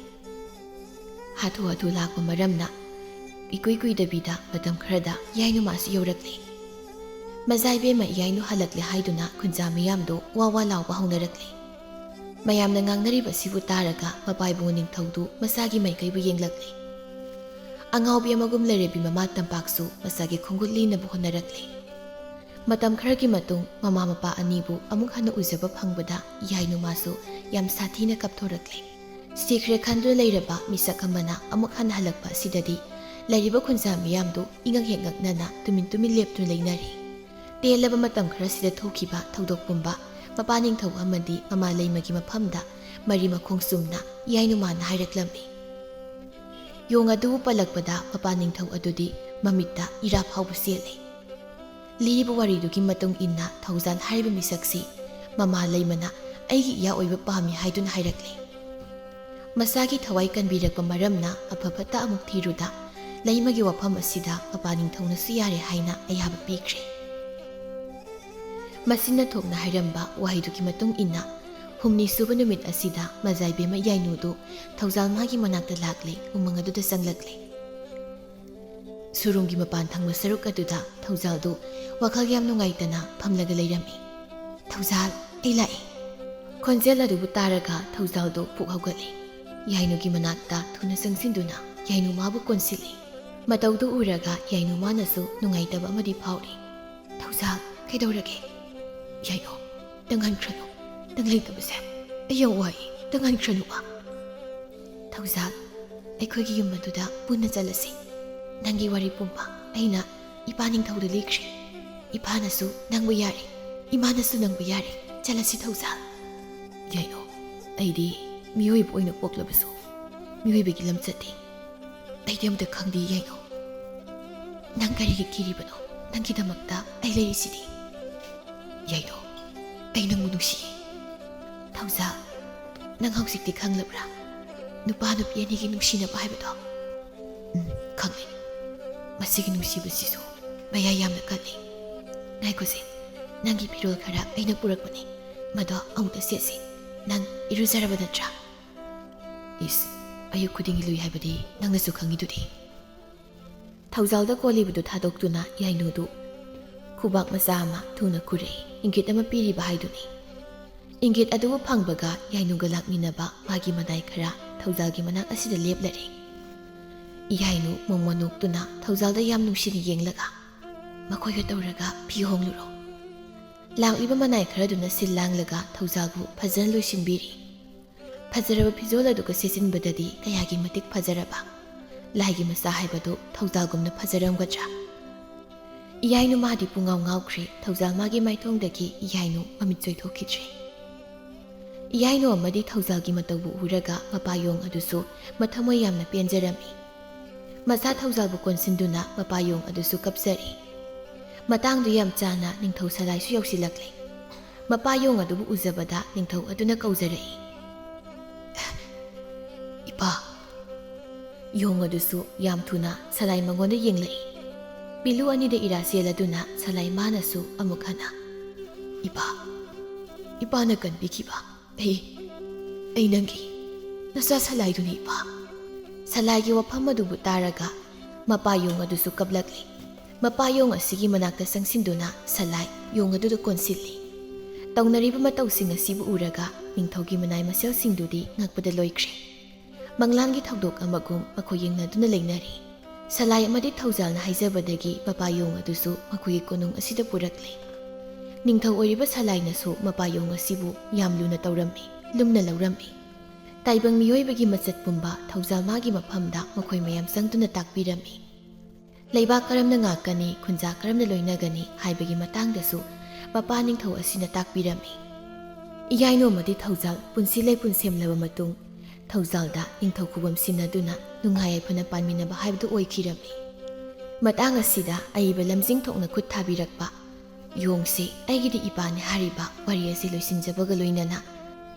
ꯍꯥꯊꯨ ꯍꯥꯊꯨ ꯂꯥꯛꯄ ꯃꯔꯝꯅ ꯏꯀꯨꯏ ꯀꯨꯏꯗꯕꯤꯗ ꯃꯇꯝ ꯈꯔꯗ ꯌꯥꯏꯅꯨꯃꯥꯁꯨ ꯌꯧꯔꯛꯂꯦ꯫ ꯃꯖꯥ ꯏꯕꯦꯝꯃ ꯌꯥꯏꯅꯨ ꯍꯜꯂꯛꯂꯦ ꯍꯥꯏꯗꯨꯅ ꯈꯨꯟꯖꯥ ꯃꯤꯌꯥꯝꯗꯨ ꯋꯥ ꯋꯥ ꯂꯥꯎꯕ ꯍꯧꯅꯔꯛꯂꯦ꯫ ꯃꯌꯥꯝꯅ ꯉꯥꯡꯅꯔꯤꯕ ꯑꯁꯤꯕꯨ ꯇꯥꯔꯒ ꯃꯄꯥꯏꯕꯨꯡ ꯅꯤꯡꯊꯧꯗꯨ ꯃꯆꯥꯒꯤ ꯃꯥꯏꯀꯩꯕꯨ ꯌꯦꯡꯂꯛꯂꯦ꯫ ꯑꯉꯥꯎꯕꯤ ꯑꯃꯒꯨꯝ ꯂꯩꯔꯕꯤ ꯃꯃꯥ ꯇꯝꯄꯥꯛꯁꯨ ꯃꯆꯥꯒꯤ ꯈꯣꯡꯒꯨꯠ ꯂꯤꯅꯕ ꯍꯣꯠꯅꯔꯛꯂꯦ꯫ ꯃꯇꯝ ꯈꯔꯒꯤ ꯃꯇꯨꯡ ꯃꯃꯥ ꯃꯄꯥ ꯑꯅꯤꯕꯨ ꯑꯃꯨꯛ ꯍꯟꯅ ꯎꯖꯕ ꯐꯪꯕꯗ ꯌꯥꯏꯅꯨꯃꯥꯁꯨ ꯌꯥꯝ ꯁꯥꯊꯤꯅ ꯀꯞꯊꯣꯔꯛꯂꯦ꯫ ꯁꯤꯈ꯭ꯔꯦ ꯈꯟꯗꯨꯅ ꯂꯩꯔꯕ ꯃꯤꯁꯛ ꯑꯃꯅ ꯑꯃꯨꯛ ꯍꯟꯅ ꯍꯜꯂꯛꯄ ꯑꯁꯤꯗꯗꯤ ꯂꯩꯔꯤꯕ ꯈꯨꯟꯖꯥ ꯃꯤꯌꯥꯝꯗꯨ ꯏꯉꯛ ꯍꯦꯛ ꯉꯛꯅꯅ ꯇꯨꯃꯤꯟ ꯇꯨꯃꯤꯟ ꯂꯦꯞꯇꯨꯅ ꯂꯩꯅꯔꯤ꯫ ꯇꯦꯜꯂꯕ ꯃꯇꯝ ꯈꯔꯁꯤꯗ ꯊꯣꯛꯈꯤꯕ ꯊꯧꯗꯣꯛ ꯄꯨꯝꯕ ꯃꯄꯥ ꯅꯤꯡꯊꯧ ꯑꯃꯗꯤ ꯃꯃꯥ ꯂꯩꯃꯒꯤ ꯃꯐꯝꯗ ꯃꯔꯤ ꯃꯈꯣꯡ ꯆꯨꯝꯅ ꯌꯥꯏꯅꯨꯃꯥꯅ ꯍꯥꯏꯔꯛꯂꯝꯃꯤ꯫ ꯌꯣꯡ ꯑꯗꯨꯕꯨ ꯄꯜꯂꯛꯄꯗ ꯃꯄꯥ ꯅꯤꯡꯊꯧ ꯑꯗꯨꯗꯤ ꯃꯃꯤꯠꯇ ꯏꯔꯥ ꯐꯥꯎꯕ ꯆꯦꯜꯂꯦ꯫ ꯂꯤꯔꯤꯕ ꯋꯥꯔꯤꯗꯨꯒꯤ ꯃꯇꯨꯡ ꯏꯟꯅ ꯊꯧꯖꯥꯜ ꯍꯥꯏꯔꯤꯕ ꯃꯤꯁꯛꯁꯤ ꯃꯃꯥ ꯂꯩꯃꯅ ꯑꯩꯒꯤ ꯏꯌꯥ ꯑꯣꯏꯕ ꯄꯥꯝꯃꯤ ꯍꯥꯏꯗꯨꯅ ꯍꯥꯏꯔꯛꯂꯦ꯫ ꯃꯆꯥꯒꯤ ꯊꯋꯥꯏ ꯀꯟꯕꯤꯔꯛꯄ ꯃꯔꯝꯅ ꯑꯐ ꯐꯠꯇ ꯑꯃꯨꯛ ꯊꯤꯔꯨꯗ ꯂꯩꯃꯒꯤ ꯋꯥꯐꯝ ꯑꯁꯤꯗ ꯃꯄꯥ ꯅꯤꯡꯊꯧꯅꯁꯨ ꯌꯥꯔꯦ ꯍꯥꯏꯅ ꯑꯌꯥꯕ ꯄꯤꯈ꯭ꯔꯦ꯫ ꯃꯁꯤꯅ ꯊꯣꯛꯅ ꯍꯥꯏꯔꯝꯕ ꯋꯥꯍꯩꯗꯨꯒꯤ ꯃꯇꯨꯡ ꯏꯟꯅ ꯍꯨꯝꯅꯤ ꯁꯨꯕ ꯅꯨꯃꯤꯠ ꯑꯁꯤꯗ ꯃꯖꯥꯏꯕꯦꯝꯃ ꯌꯥꯏꯅꯨꯗꯨ ꯊꯧꯖꯥꯜ ꯃꯥꯒꯤ ꯃꯅꯥꯛꯇ ꯂꯥꯛꯂꯦ, ꯎꯃꯪ ꯑꯗꯨꯗ ꯆꯪꯂꯛꯂꯦ꯫ ꯁꯨꯔꯨꯡꯒꯤ ꯃꯄꯥꯟ ꯊꯪꯕ ꯁꯔꯨꯛ ꯑꯗꯨꯗ ꯊꯧꯖꯥꯜꯗꯨ ꯋꯥꯈꯜ ꯌꯥꯝ ꯅꯨꯡꯉꯥꯏꯇꯅ ꯐꯝꯂꯒ ꯂꯩꯔꯝꯃꯤ꯫ "ꯊꯧꯖꯥꯜ, ꯑꯩ ꯂꯥꯛꯑꯦ꯫" ꯈꯣꯟꯖꯦꯜ ꯑꯗꯨꯕꯨ ꯇꯥꯔꯒ ꯊꯧꯖꯥꯜꯗꯨ ꯄꯨꯛ ꯍꯧꯒꯠꯂꯤ꯫ ꯌꯥꯏꯅꯨꯒꯤ ꯃꯅꯥꯛꯇ ꯊꯨꯅ ꯆꯪꯁꯤꯟꯗꯨꯅ ꯌꯥꯏꯅꯨ ꯃꯥꯕꯨ ꯀꯣꯟꯁꯤꯜꯂꯤ꯫ ꯃꯇꯧꯗꯨ ꯎꯔꯒ ꯌꯥꯏꯅꯨ ꯃꯥꯅꯁꯨ ꯅꯨꯡꯉꯥꯏꯇꯕ ꯑꯃꯗꯤ ꯐꯥꯎꯔꯤ꯫ "ꯊꯧꯖꯥꯜ, ꯀꯩꯗꯧꯔꯒꯦ?" "ꯌꯥꯏꯅꯨ, ꯇꯪꯍꯟꯈ꯭ꯔꯅꯨ꯫ ꯅꯪ ꯂꯩꯇꯕꯁꯦ ꯑꯩ ꯌꯥꯝ ꯋꯥꯏ꯫ ꯇꯪꯍꯟꯈ꯭ꯔꯅꯨꯕ꯫" "ꯊꯧꯖꯥꯜ, ꯑꯩꯈꯣꯏꯒꯤ ꯌꯨꯝ ꯑꯗꯨꯗ ꯄꯨꯟꯅ ꯆꯠꯂꯁꯤ꯫ ꯅꯪꯒꯤ ꯋꯥꯔꯤ ꯄꯨꯝꯕ ꯑꯩꯅ ꯏꯄꯥ ꯅꯤꯡꯊꯧꯗ ꯂꯤꯈ꯭ꯔꯦ꯫ ꯏꯄꯥꯅꯁꯨ ꯅꯪꯕꯨ ꯌꯥꯔꯦ, ꯏꯃꯥꯅꯁꯨ ꯅꯪꯕꯨ ꯌꯥꯔꯦ꯫ ꯆꯠꯂꯁꯤ ꯊꯧꯖꯥꯜ꯫" "ꯌꯥꯏꯅꯨ, ꯑꯩꯗꯤ ꯃꯤꯑꯣꯏꯕ ꯑꯣꯏꯅ ꯄꯣꯛꯂꯕꯁꯨ ꯃꯤꯑꯣꯏꯕꯒꯤ ꯂꯝꯆꯠꯇꯤ ꯑꯩꯗꯤ ꯑꯝꯇ ꯈꯪꯗꯦ ꯌꯥꯏꯅꯨ꯫ ꯅꯪ ꯀꯔꯤꯒꯤ ꯀꯤꯔꯤꯕꯅꯣ? ꯅꯪꯒꯤꯗꯃꯛꯇ ꯑꯩ ꯂꯩꯔꯤꯁꯤꯗꯤ꯫" "ꯌꯥꯏꯅꯨ, ꯑꯩ ꯅꯪꯕꯨ ꯅꯨꯡꯁꯤꯌꯦ꯫" "ꯊꯧꯖꯥꯜ, ꯅꯪ ꯍꯧꯖꯤꯛꯇꯤ ꯈꯪꯂꯕ꯭ꯔꯥ? ꯅꯨꯄꯥ ꯅꯨꯄꯤ ꯑꯅꯤꯒꯤ ꯅꯨꯡꯁꯤꯅꯕ ꯍꯥꯏꯕꯗꯣ?" "ꯎꯝ, ꯈꯪꯂꯦ꯫ ꯃꯁꯤꯒꯤ ꯅꯨꯡꯁꯤꯕꯁꯤꯁꯨ ꯃꯌꯥꯏ ꯌꯥꯝꯅ ꯀꯜꯂꯤ꯫ ꯉꯥꯏꯈꯣꯁꯦ, ꯅꯪꯒꯤ ꯐꯤꯔꯣꯜ ꯈꯔ ꯑꯩꯅ ꯄꯨꯔꯛꯄꯅꯦ꯫ ꯃꯗꯣ ꯑꯃꯨꯛꯇ ꯁꯦꯠꯁꯤ꯫ ꯅꯪ ꯏꯔꯨꯖꯔꯕ ꯅꯠꯇ꯭ꯔꯥ?" "ꯏꯁ, ꯑꯌꯨꯛ ꯈꯨꯗꯤꯡꯒꯤ ꯂꯨꯏ ꯍꯥꯏꯕꯗꯤ ꯅꯪꯅꯁꯨ ꯈꯪꯉꯤꯗꯨꯗꯤ꯫" ꯊꯧꯖꯥꯜꯗ ꯀꯣꯜꯂꯤꯕꯗꯨ ꯊꯥꯗꯣꯛꯇꯨꯅ ꯌꯥꯏꯅꯨꯗꯨ ꯈꯨꯕꯥꯛ ꯃꯆꯥ ꯑꯃ ꯊꯨꯅ ꯈꯨꯔꯛꯏ, ꯏꯪꯒꯤꯠ ꯑꯃ ꯄꯤꯔꯤꯕ ꯍꯥꯏꯗꯨꯅꯤ꯫ ꯏꯪꯒꯤꯠ ꯑꯗꯨꯕꯨ ꯐꯪꯕꯒ ꯌꯥꯏꯅꯨꯒ ꯂꯥꯛꯃꯤꯟꯅꯕ ꯃꯥꯒꯤ ꯃꯅꯥꯏ ꯈꯔ ꯊꯧꯖꯥꯜꯒꯤ ꯃꯅꯥꯛ ꯑꯁꯤꯗ ꯂꯦꯞꯂꯔꯦ꯫ ꯌꯥꯏꯅꯨ ꯃꯣꯃꯣꯟ ꯅꯣꯛꯇꯨꯅ ꯊꯧꯖꯥꯜꯗ ꯌꯥꯝ ꯅꯨꯡꯁꯤꯅ ꯌꯦꯡꯂꯒ, "ꯃꯈꯣꯏꯒ ꯇꯧꯔꯒ ꯐꯤ ꯍꯣꯡꯂꯨꯔꯣ꯫" ꯂꯥꯛꯂꯤꯕ ꯃꯅꯥꯏ ꯈꯔꯗꯨꯅ ꯁꯤꯜ ꯂꯥꯡꯂꯒ ꯊꯧꯖꯥꯜꯕꯨ ꯐꯖꯅ ꯂꯣꯏꯁꯤꯟꯕꯤꯔꯤ꯫ ꯐꯖꯔꯕ ꯐꯤꯖꯣꯜ ꯑꯗꯨꯒ ꯁꯦꯠꯆꯤꯟꯕꯗꯗꯤ ꯀꯌꯥꯒꯤ ꯃꯇꯤꯛ ꯐꯖꯔꯕ꯫ ꯂꯥꯏꯒꯤ ꯃꯆꯥ ꯍꯥꯏꯕꯗꯨ ꯊꯧꯖꯥꯜꯒꯨꯝꯅ ꯐꯖꯔꯝꯒꯗ꯭ꯔꯥ? ꯏꯌꯥꯏꯅꯨ ꯃꯥꯗꯤ ꯄꯨꯡꯉꯥꯎ ꯉꯥꯎꯈ꯭ꯔꯦ꯫ ꯊꯧꯖꯥꯜ ꯃꯥꯒꯤ ꯃꯥꯏꯊꯣꯡꯗꯒꯤ ꯏꯌꯥꯏꯅꯨ ꯃꯃꯤꯠ ꯆꯣꯏꯊꯣꯛꯈꯤꯗ꯭ꯔꯦ꯫ ꯏꯌꯥꯏꯅꯨ ꯑꯃꯗꯤ ꯊꯧꯖꯥꯜꯒꯤ ꯃꯇꯧꯕꯨ ꯎꯔꯒ ꯃꯄꯥ ꯌꯣꯡ ꯑꯗꯨꯁꯨ ꯃꯊꯃꯣꯏ ꯌꯥꯝꯅ ꯄꯦꯟꯖꯔꯝꯃꯤ꯫ ꯃꯆꯥ ꯊꯧꯖꯥꯜꯕꯨ ꯀꯣꯟꯁꯤꯟꯗꯨꯅ ꯃꯄꯥ ꯌꯣꯡ ꯑꯗꯨꯁꯨ ꯀꯞꯆꯔꯤ꯫ ꯃꯇꯥꯡꯗꯨ ꯌꯥꯝ ꯆꯥꯅ ꯅꯤꯡꯊꯧ ꯁꯂꯥꯏꯁꯨ ꯌꯧꯁꯤꯜꯂꯛꯂꯦ꯫ ꯃꯄꯥ ꯌꯣꯡ ꯑꯗꯨꯕꯨ ꯎꯖꯕꯗ ꯅꯤꯡꯊꯧ ꯑꯗꯨꯅ ꯀꯧꯖꯔꯛꯏ, "ꯏꯄꯥ!" ꯌꯣꯡ ꯑꯗꯨꯁꯨ ꯌꯥꯝ ꯊꯨꯅ ꯁꯂꯥꯏ ꯃꯉꯣꯟꯗ ꯌꯦꯡꯂꯛꯏ꯫ ꯄꯤꯂꯨ ꯑꯅꯤꯗ ꯏꯔꯥ ꯆꯦꯜꯂꯗꯨꯅ ꯁꯂꯥꯏ ꯃꯥꯅꯁꯨ ꯑꯃꯨꯛ ꯍꯟꯅ, "ꯏꯄꯥ, ꯏꯄꯥꯅ ꯀꯟꯕꯤꯈꯤꯕ ꯑꯩ, ꯑꯩ ꯅꯪꯒꯤ ꯅꯆꯥ ꯁꯂꯥꯏꯗꯨꯅꯤ, ꯏꯄꯥ꯫" ꯁꯂꯥꯏꯒꯤ ꯋꯥꯐꯝ ꯑꯗꯨꯕꯨ ꯇꯥꯔꯒ ꯃꯄꯥ ꯌꯣꯡ ꯑꯗꯨꯁꯨ ꯀꯞꯂꯛꯂꯤ꯫ ꯃꯄꯥ ꯌꯣꯡ ꯑꯁꯤꯒꯤ ꯃꯅꯥꯛꯇ ꯆꯪꯁꯤꯟꯗꯨꯅ ꯁꯂꯥꯏ ꯌꯣꯡ ꯑꯗꯨꯗ ꯀꯣꯟꯁꯤꯜꯂꯤ꯫ ꯇꯧꯅꯔꯤꯕ ꯃꯇꯧꯁꯤꯡ ꯑꯁꯤꯕꯨ ꯎꯔꯒ ꯅꯤꯡꯊꯧꯒꯤ ꯃꯅꯥꯏ ꯃꯁꯦꯜꯁꯤꯡꯗꯨꯗꯤ ꯉꯛꯄꯗ ꯂꯣꯏꯈ꯭ꯔꯦ꯫ ꯃꯪꯂꯥꯟꯒꯤ ꯊꯧꯗꯣꯛ ꯑꯃꯒꯨꯝ ꯃꯈꯣꯏ ꯌꯦꯡꯅꯗꯨꯅ ꯂꯩꯅꯔꯤ꯫ ꯁꯂꯥꯏ ꯑꯃꯗꯤ ꯊꯧꯖꯥꯜꯅ ꯍꯥꯏꯖꯕꯗꯒꯤ ꯃꯄꯥ ꯌꯣꯡ ꯑꯗꯨꯁꯨ ꯃꯈꯣꯏꯒꯤ ꯀꯣꯅꯨꯡ ꯑꯁꯤꯗ ꯄꯨꯔꯛꯂꯦ꯫ ꯅꯤꯡꯊꯧ ꯑꯣꯏꯔꯤꯕ ꯁꯂꯥꯏꯅꯁꯨ ꯃꯄꯥ ꯌꯣꯡ ꯑꯁꯤꯕꯨ ꯌꯥꯝ ꯂꯨꯅ ꯇꯧꯔꯝꯃꯤ, ꯂꯨꯝꯅ ꯂꯧꯔꯝꯃꯤ꯫ ꯇꯥꯏꯕꯪ ꯃꯤꯑꯣꯏꯕꯒꯤ ꯃꯆꯠ ꯄꯨꯝꯕ ꯊꯧꯖꯥꯜ ꯃꯥꯒꯤ ꯃꯐꯝꯗ ꯃꯈꯣꯏ ꯃꯌꯥꯝ ꯆꯪꯗꯨꯅ ꯇꯥꯛꯄꯤꯔꯝꯃꯤ꯫ ꯂꯩꯕꯥꯛ ꯀꯔꯝꯅ ꯉꯥꯛꯀꯅꯤ, ꯈꯨꯟꯖꯥ ꯀꯔꯝꯅ ꯂꯣꯏꯅꯒꯅꯤ ꯍꯥꯏꯕꯒꯤ ꯃꯇꯥꯡꯗꯁꯨ ꯃꯄꯥ ꯅꯤꯡꯊꯧ ꯑꯁꯤꯅ ꯇꯥꯛꯄꯤꯔꯝꯃꯤ꯫ ꯏꯌꯥꯏꯅꯣ ꯑꯃꯗꯤ ꯊꯧꯖꯥꯜ ꯄꯨꯟꯁꯤ ꯂꯩꯄꯨꯟ ꯁꯦꯝꯂꯕ ꯃꯇꯨꯡ, ꯊꯧꯖꯥꯜꯗ ꯅꯤꯡꯊꯧ ꯈꯨꯕꯝ ꯁꯤꯟꯅꯗꯨꯅ ꯅꯨꯡꯉꯥꯏ ꯌꯥꯏꯐꯅ ꯄꯥꯟꯃꯤꯟꯅꯕ ꯍꯥꯏꯕꯗꯨ ꯑꯣꯏꯈꯤꯔꯝꯃꯤ꯫ ꯃꯇꯥꯡ ꯑꯁꯤꯗ ꯑꯏꯕ ꯂꯝꯖꯤꯡ ꯊꯣꯛꯅ ꯈꯨꯠ ꯊꯥꯕꯤꯔꯛꯄ ꯌꯣꯡꯁꯦ ꯑꯩꯒꯤꯗꯤ ꯏꯄꯥꯅꯤ ꯍꯥꯏꯔꯤꯕ ꯋꯥꯔꯤ ꯑꯁꯤ ꯂꯣꯏꯁꯤꯟꯖꯕꯒ ꯂꯣꯏꯅꯅ,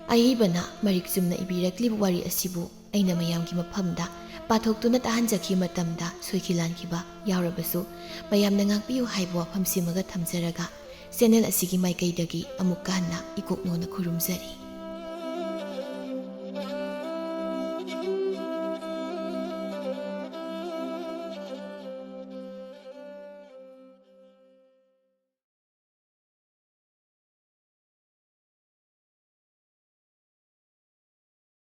ꯑꯏꯕꯅ ꯃꯔꯤꯛ ꯆꯨꯝꯅ ꯏꯕꯤꯔꯛꯂꯤꯕ ꯋꯥꯔꯤ ꯑꯁꯤꯕꯨ ꯑꯩꯅ ꯃꯌꯥꯝꯒꯤ ꯃꯐꯝꯗ ꯄꯥꯊꯣꯛꯇꯨꯅ ꯇꯥꯍꯟꯖꯈꯤꯕ ꯃꯇꯝꯗ ꯁꯣꯏꯈꯤ ꯂꯥꯟꯈꯤꯕ ꯌꯥꯎꯔꯕꯁꯨ, ꯃꯌꯥꯝꯅ ꯉꯥꯛꯄꯤꯌꯨ ꯍꯥꯏꯕ ꯋꯥꯐꯝꯁꯤꯃꯒ ꯊꯝꯖꯔꯒ, ꯆꯦꯅꯦꯜ ꯑꯁꯤꯒꯤ ꯃꯥꯏꯀꯩꯗꯒꯤ ꯑꯃꯨꯛꯀ ꯍꯟꯅ ꯏꯀꯣꯛꯅꯣꯅ ꯈꯨꯔꯨꯝꯖꯔꯤ꯫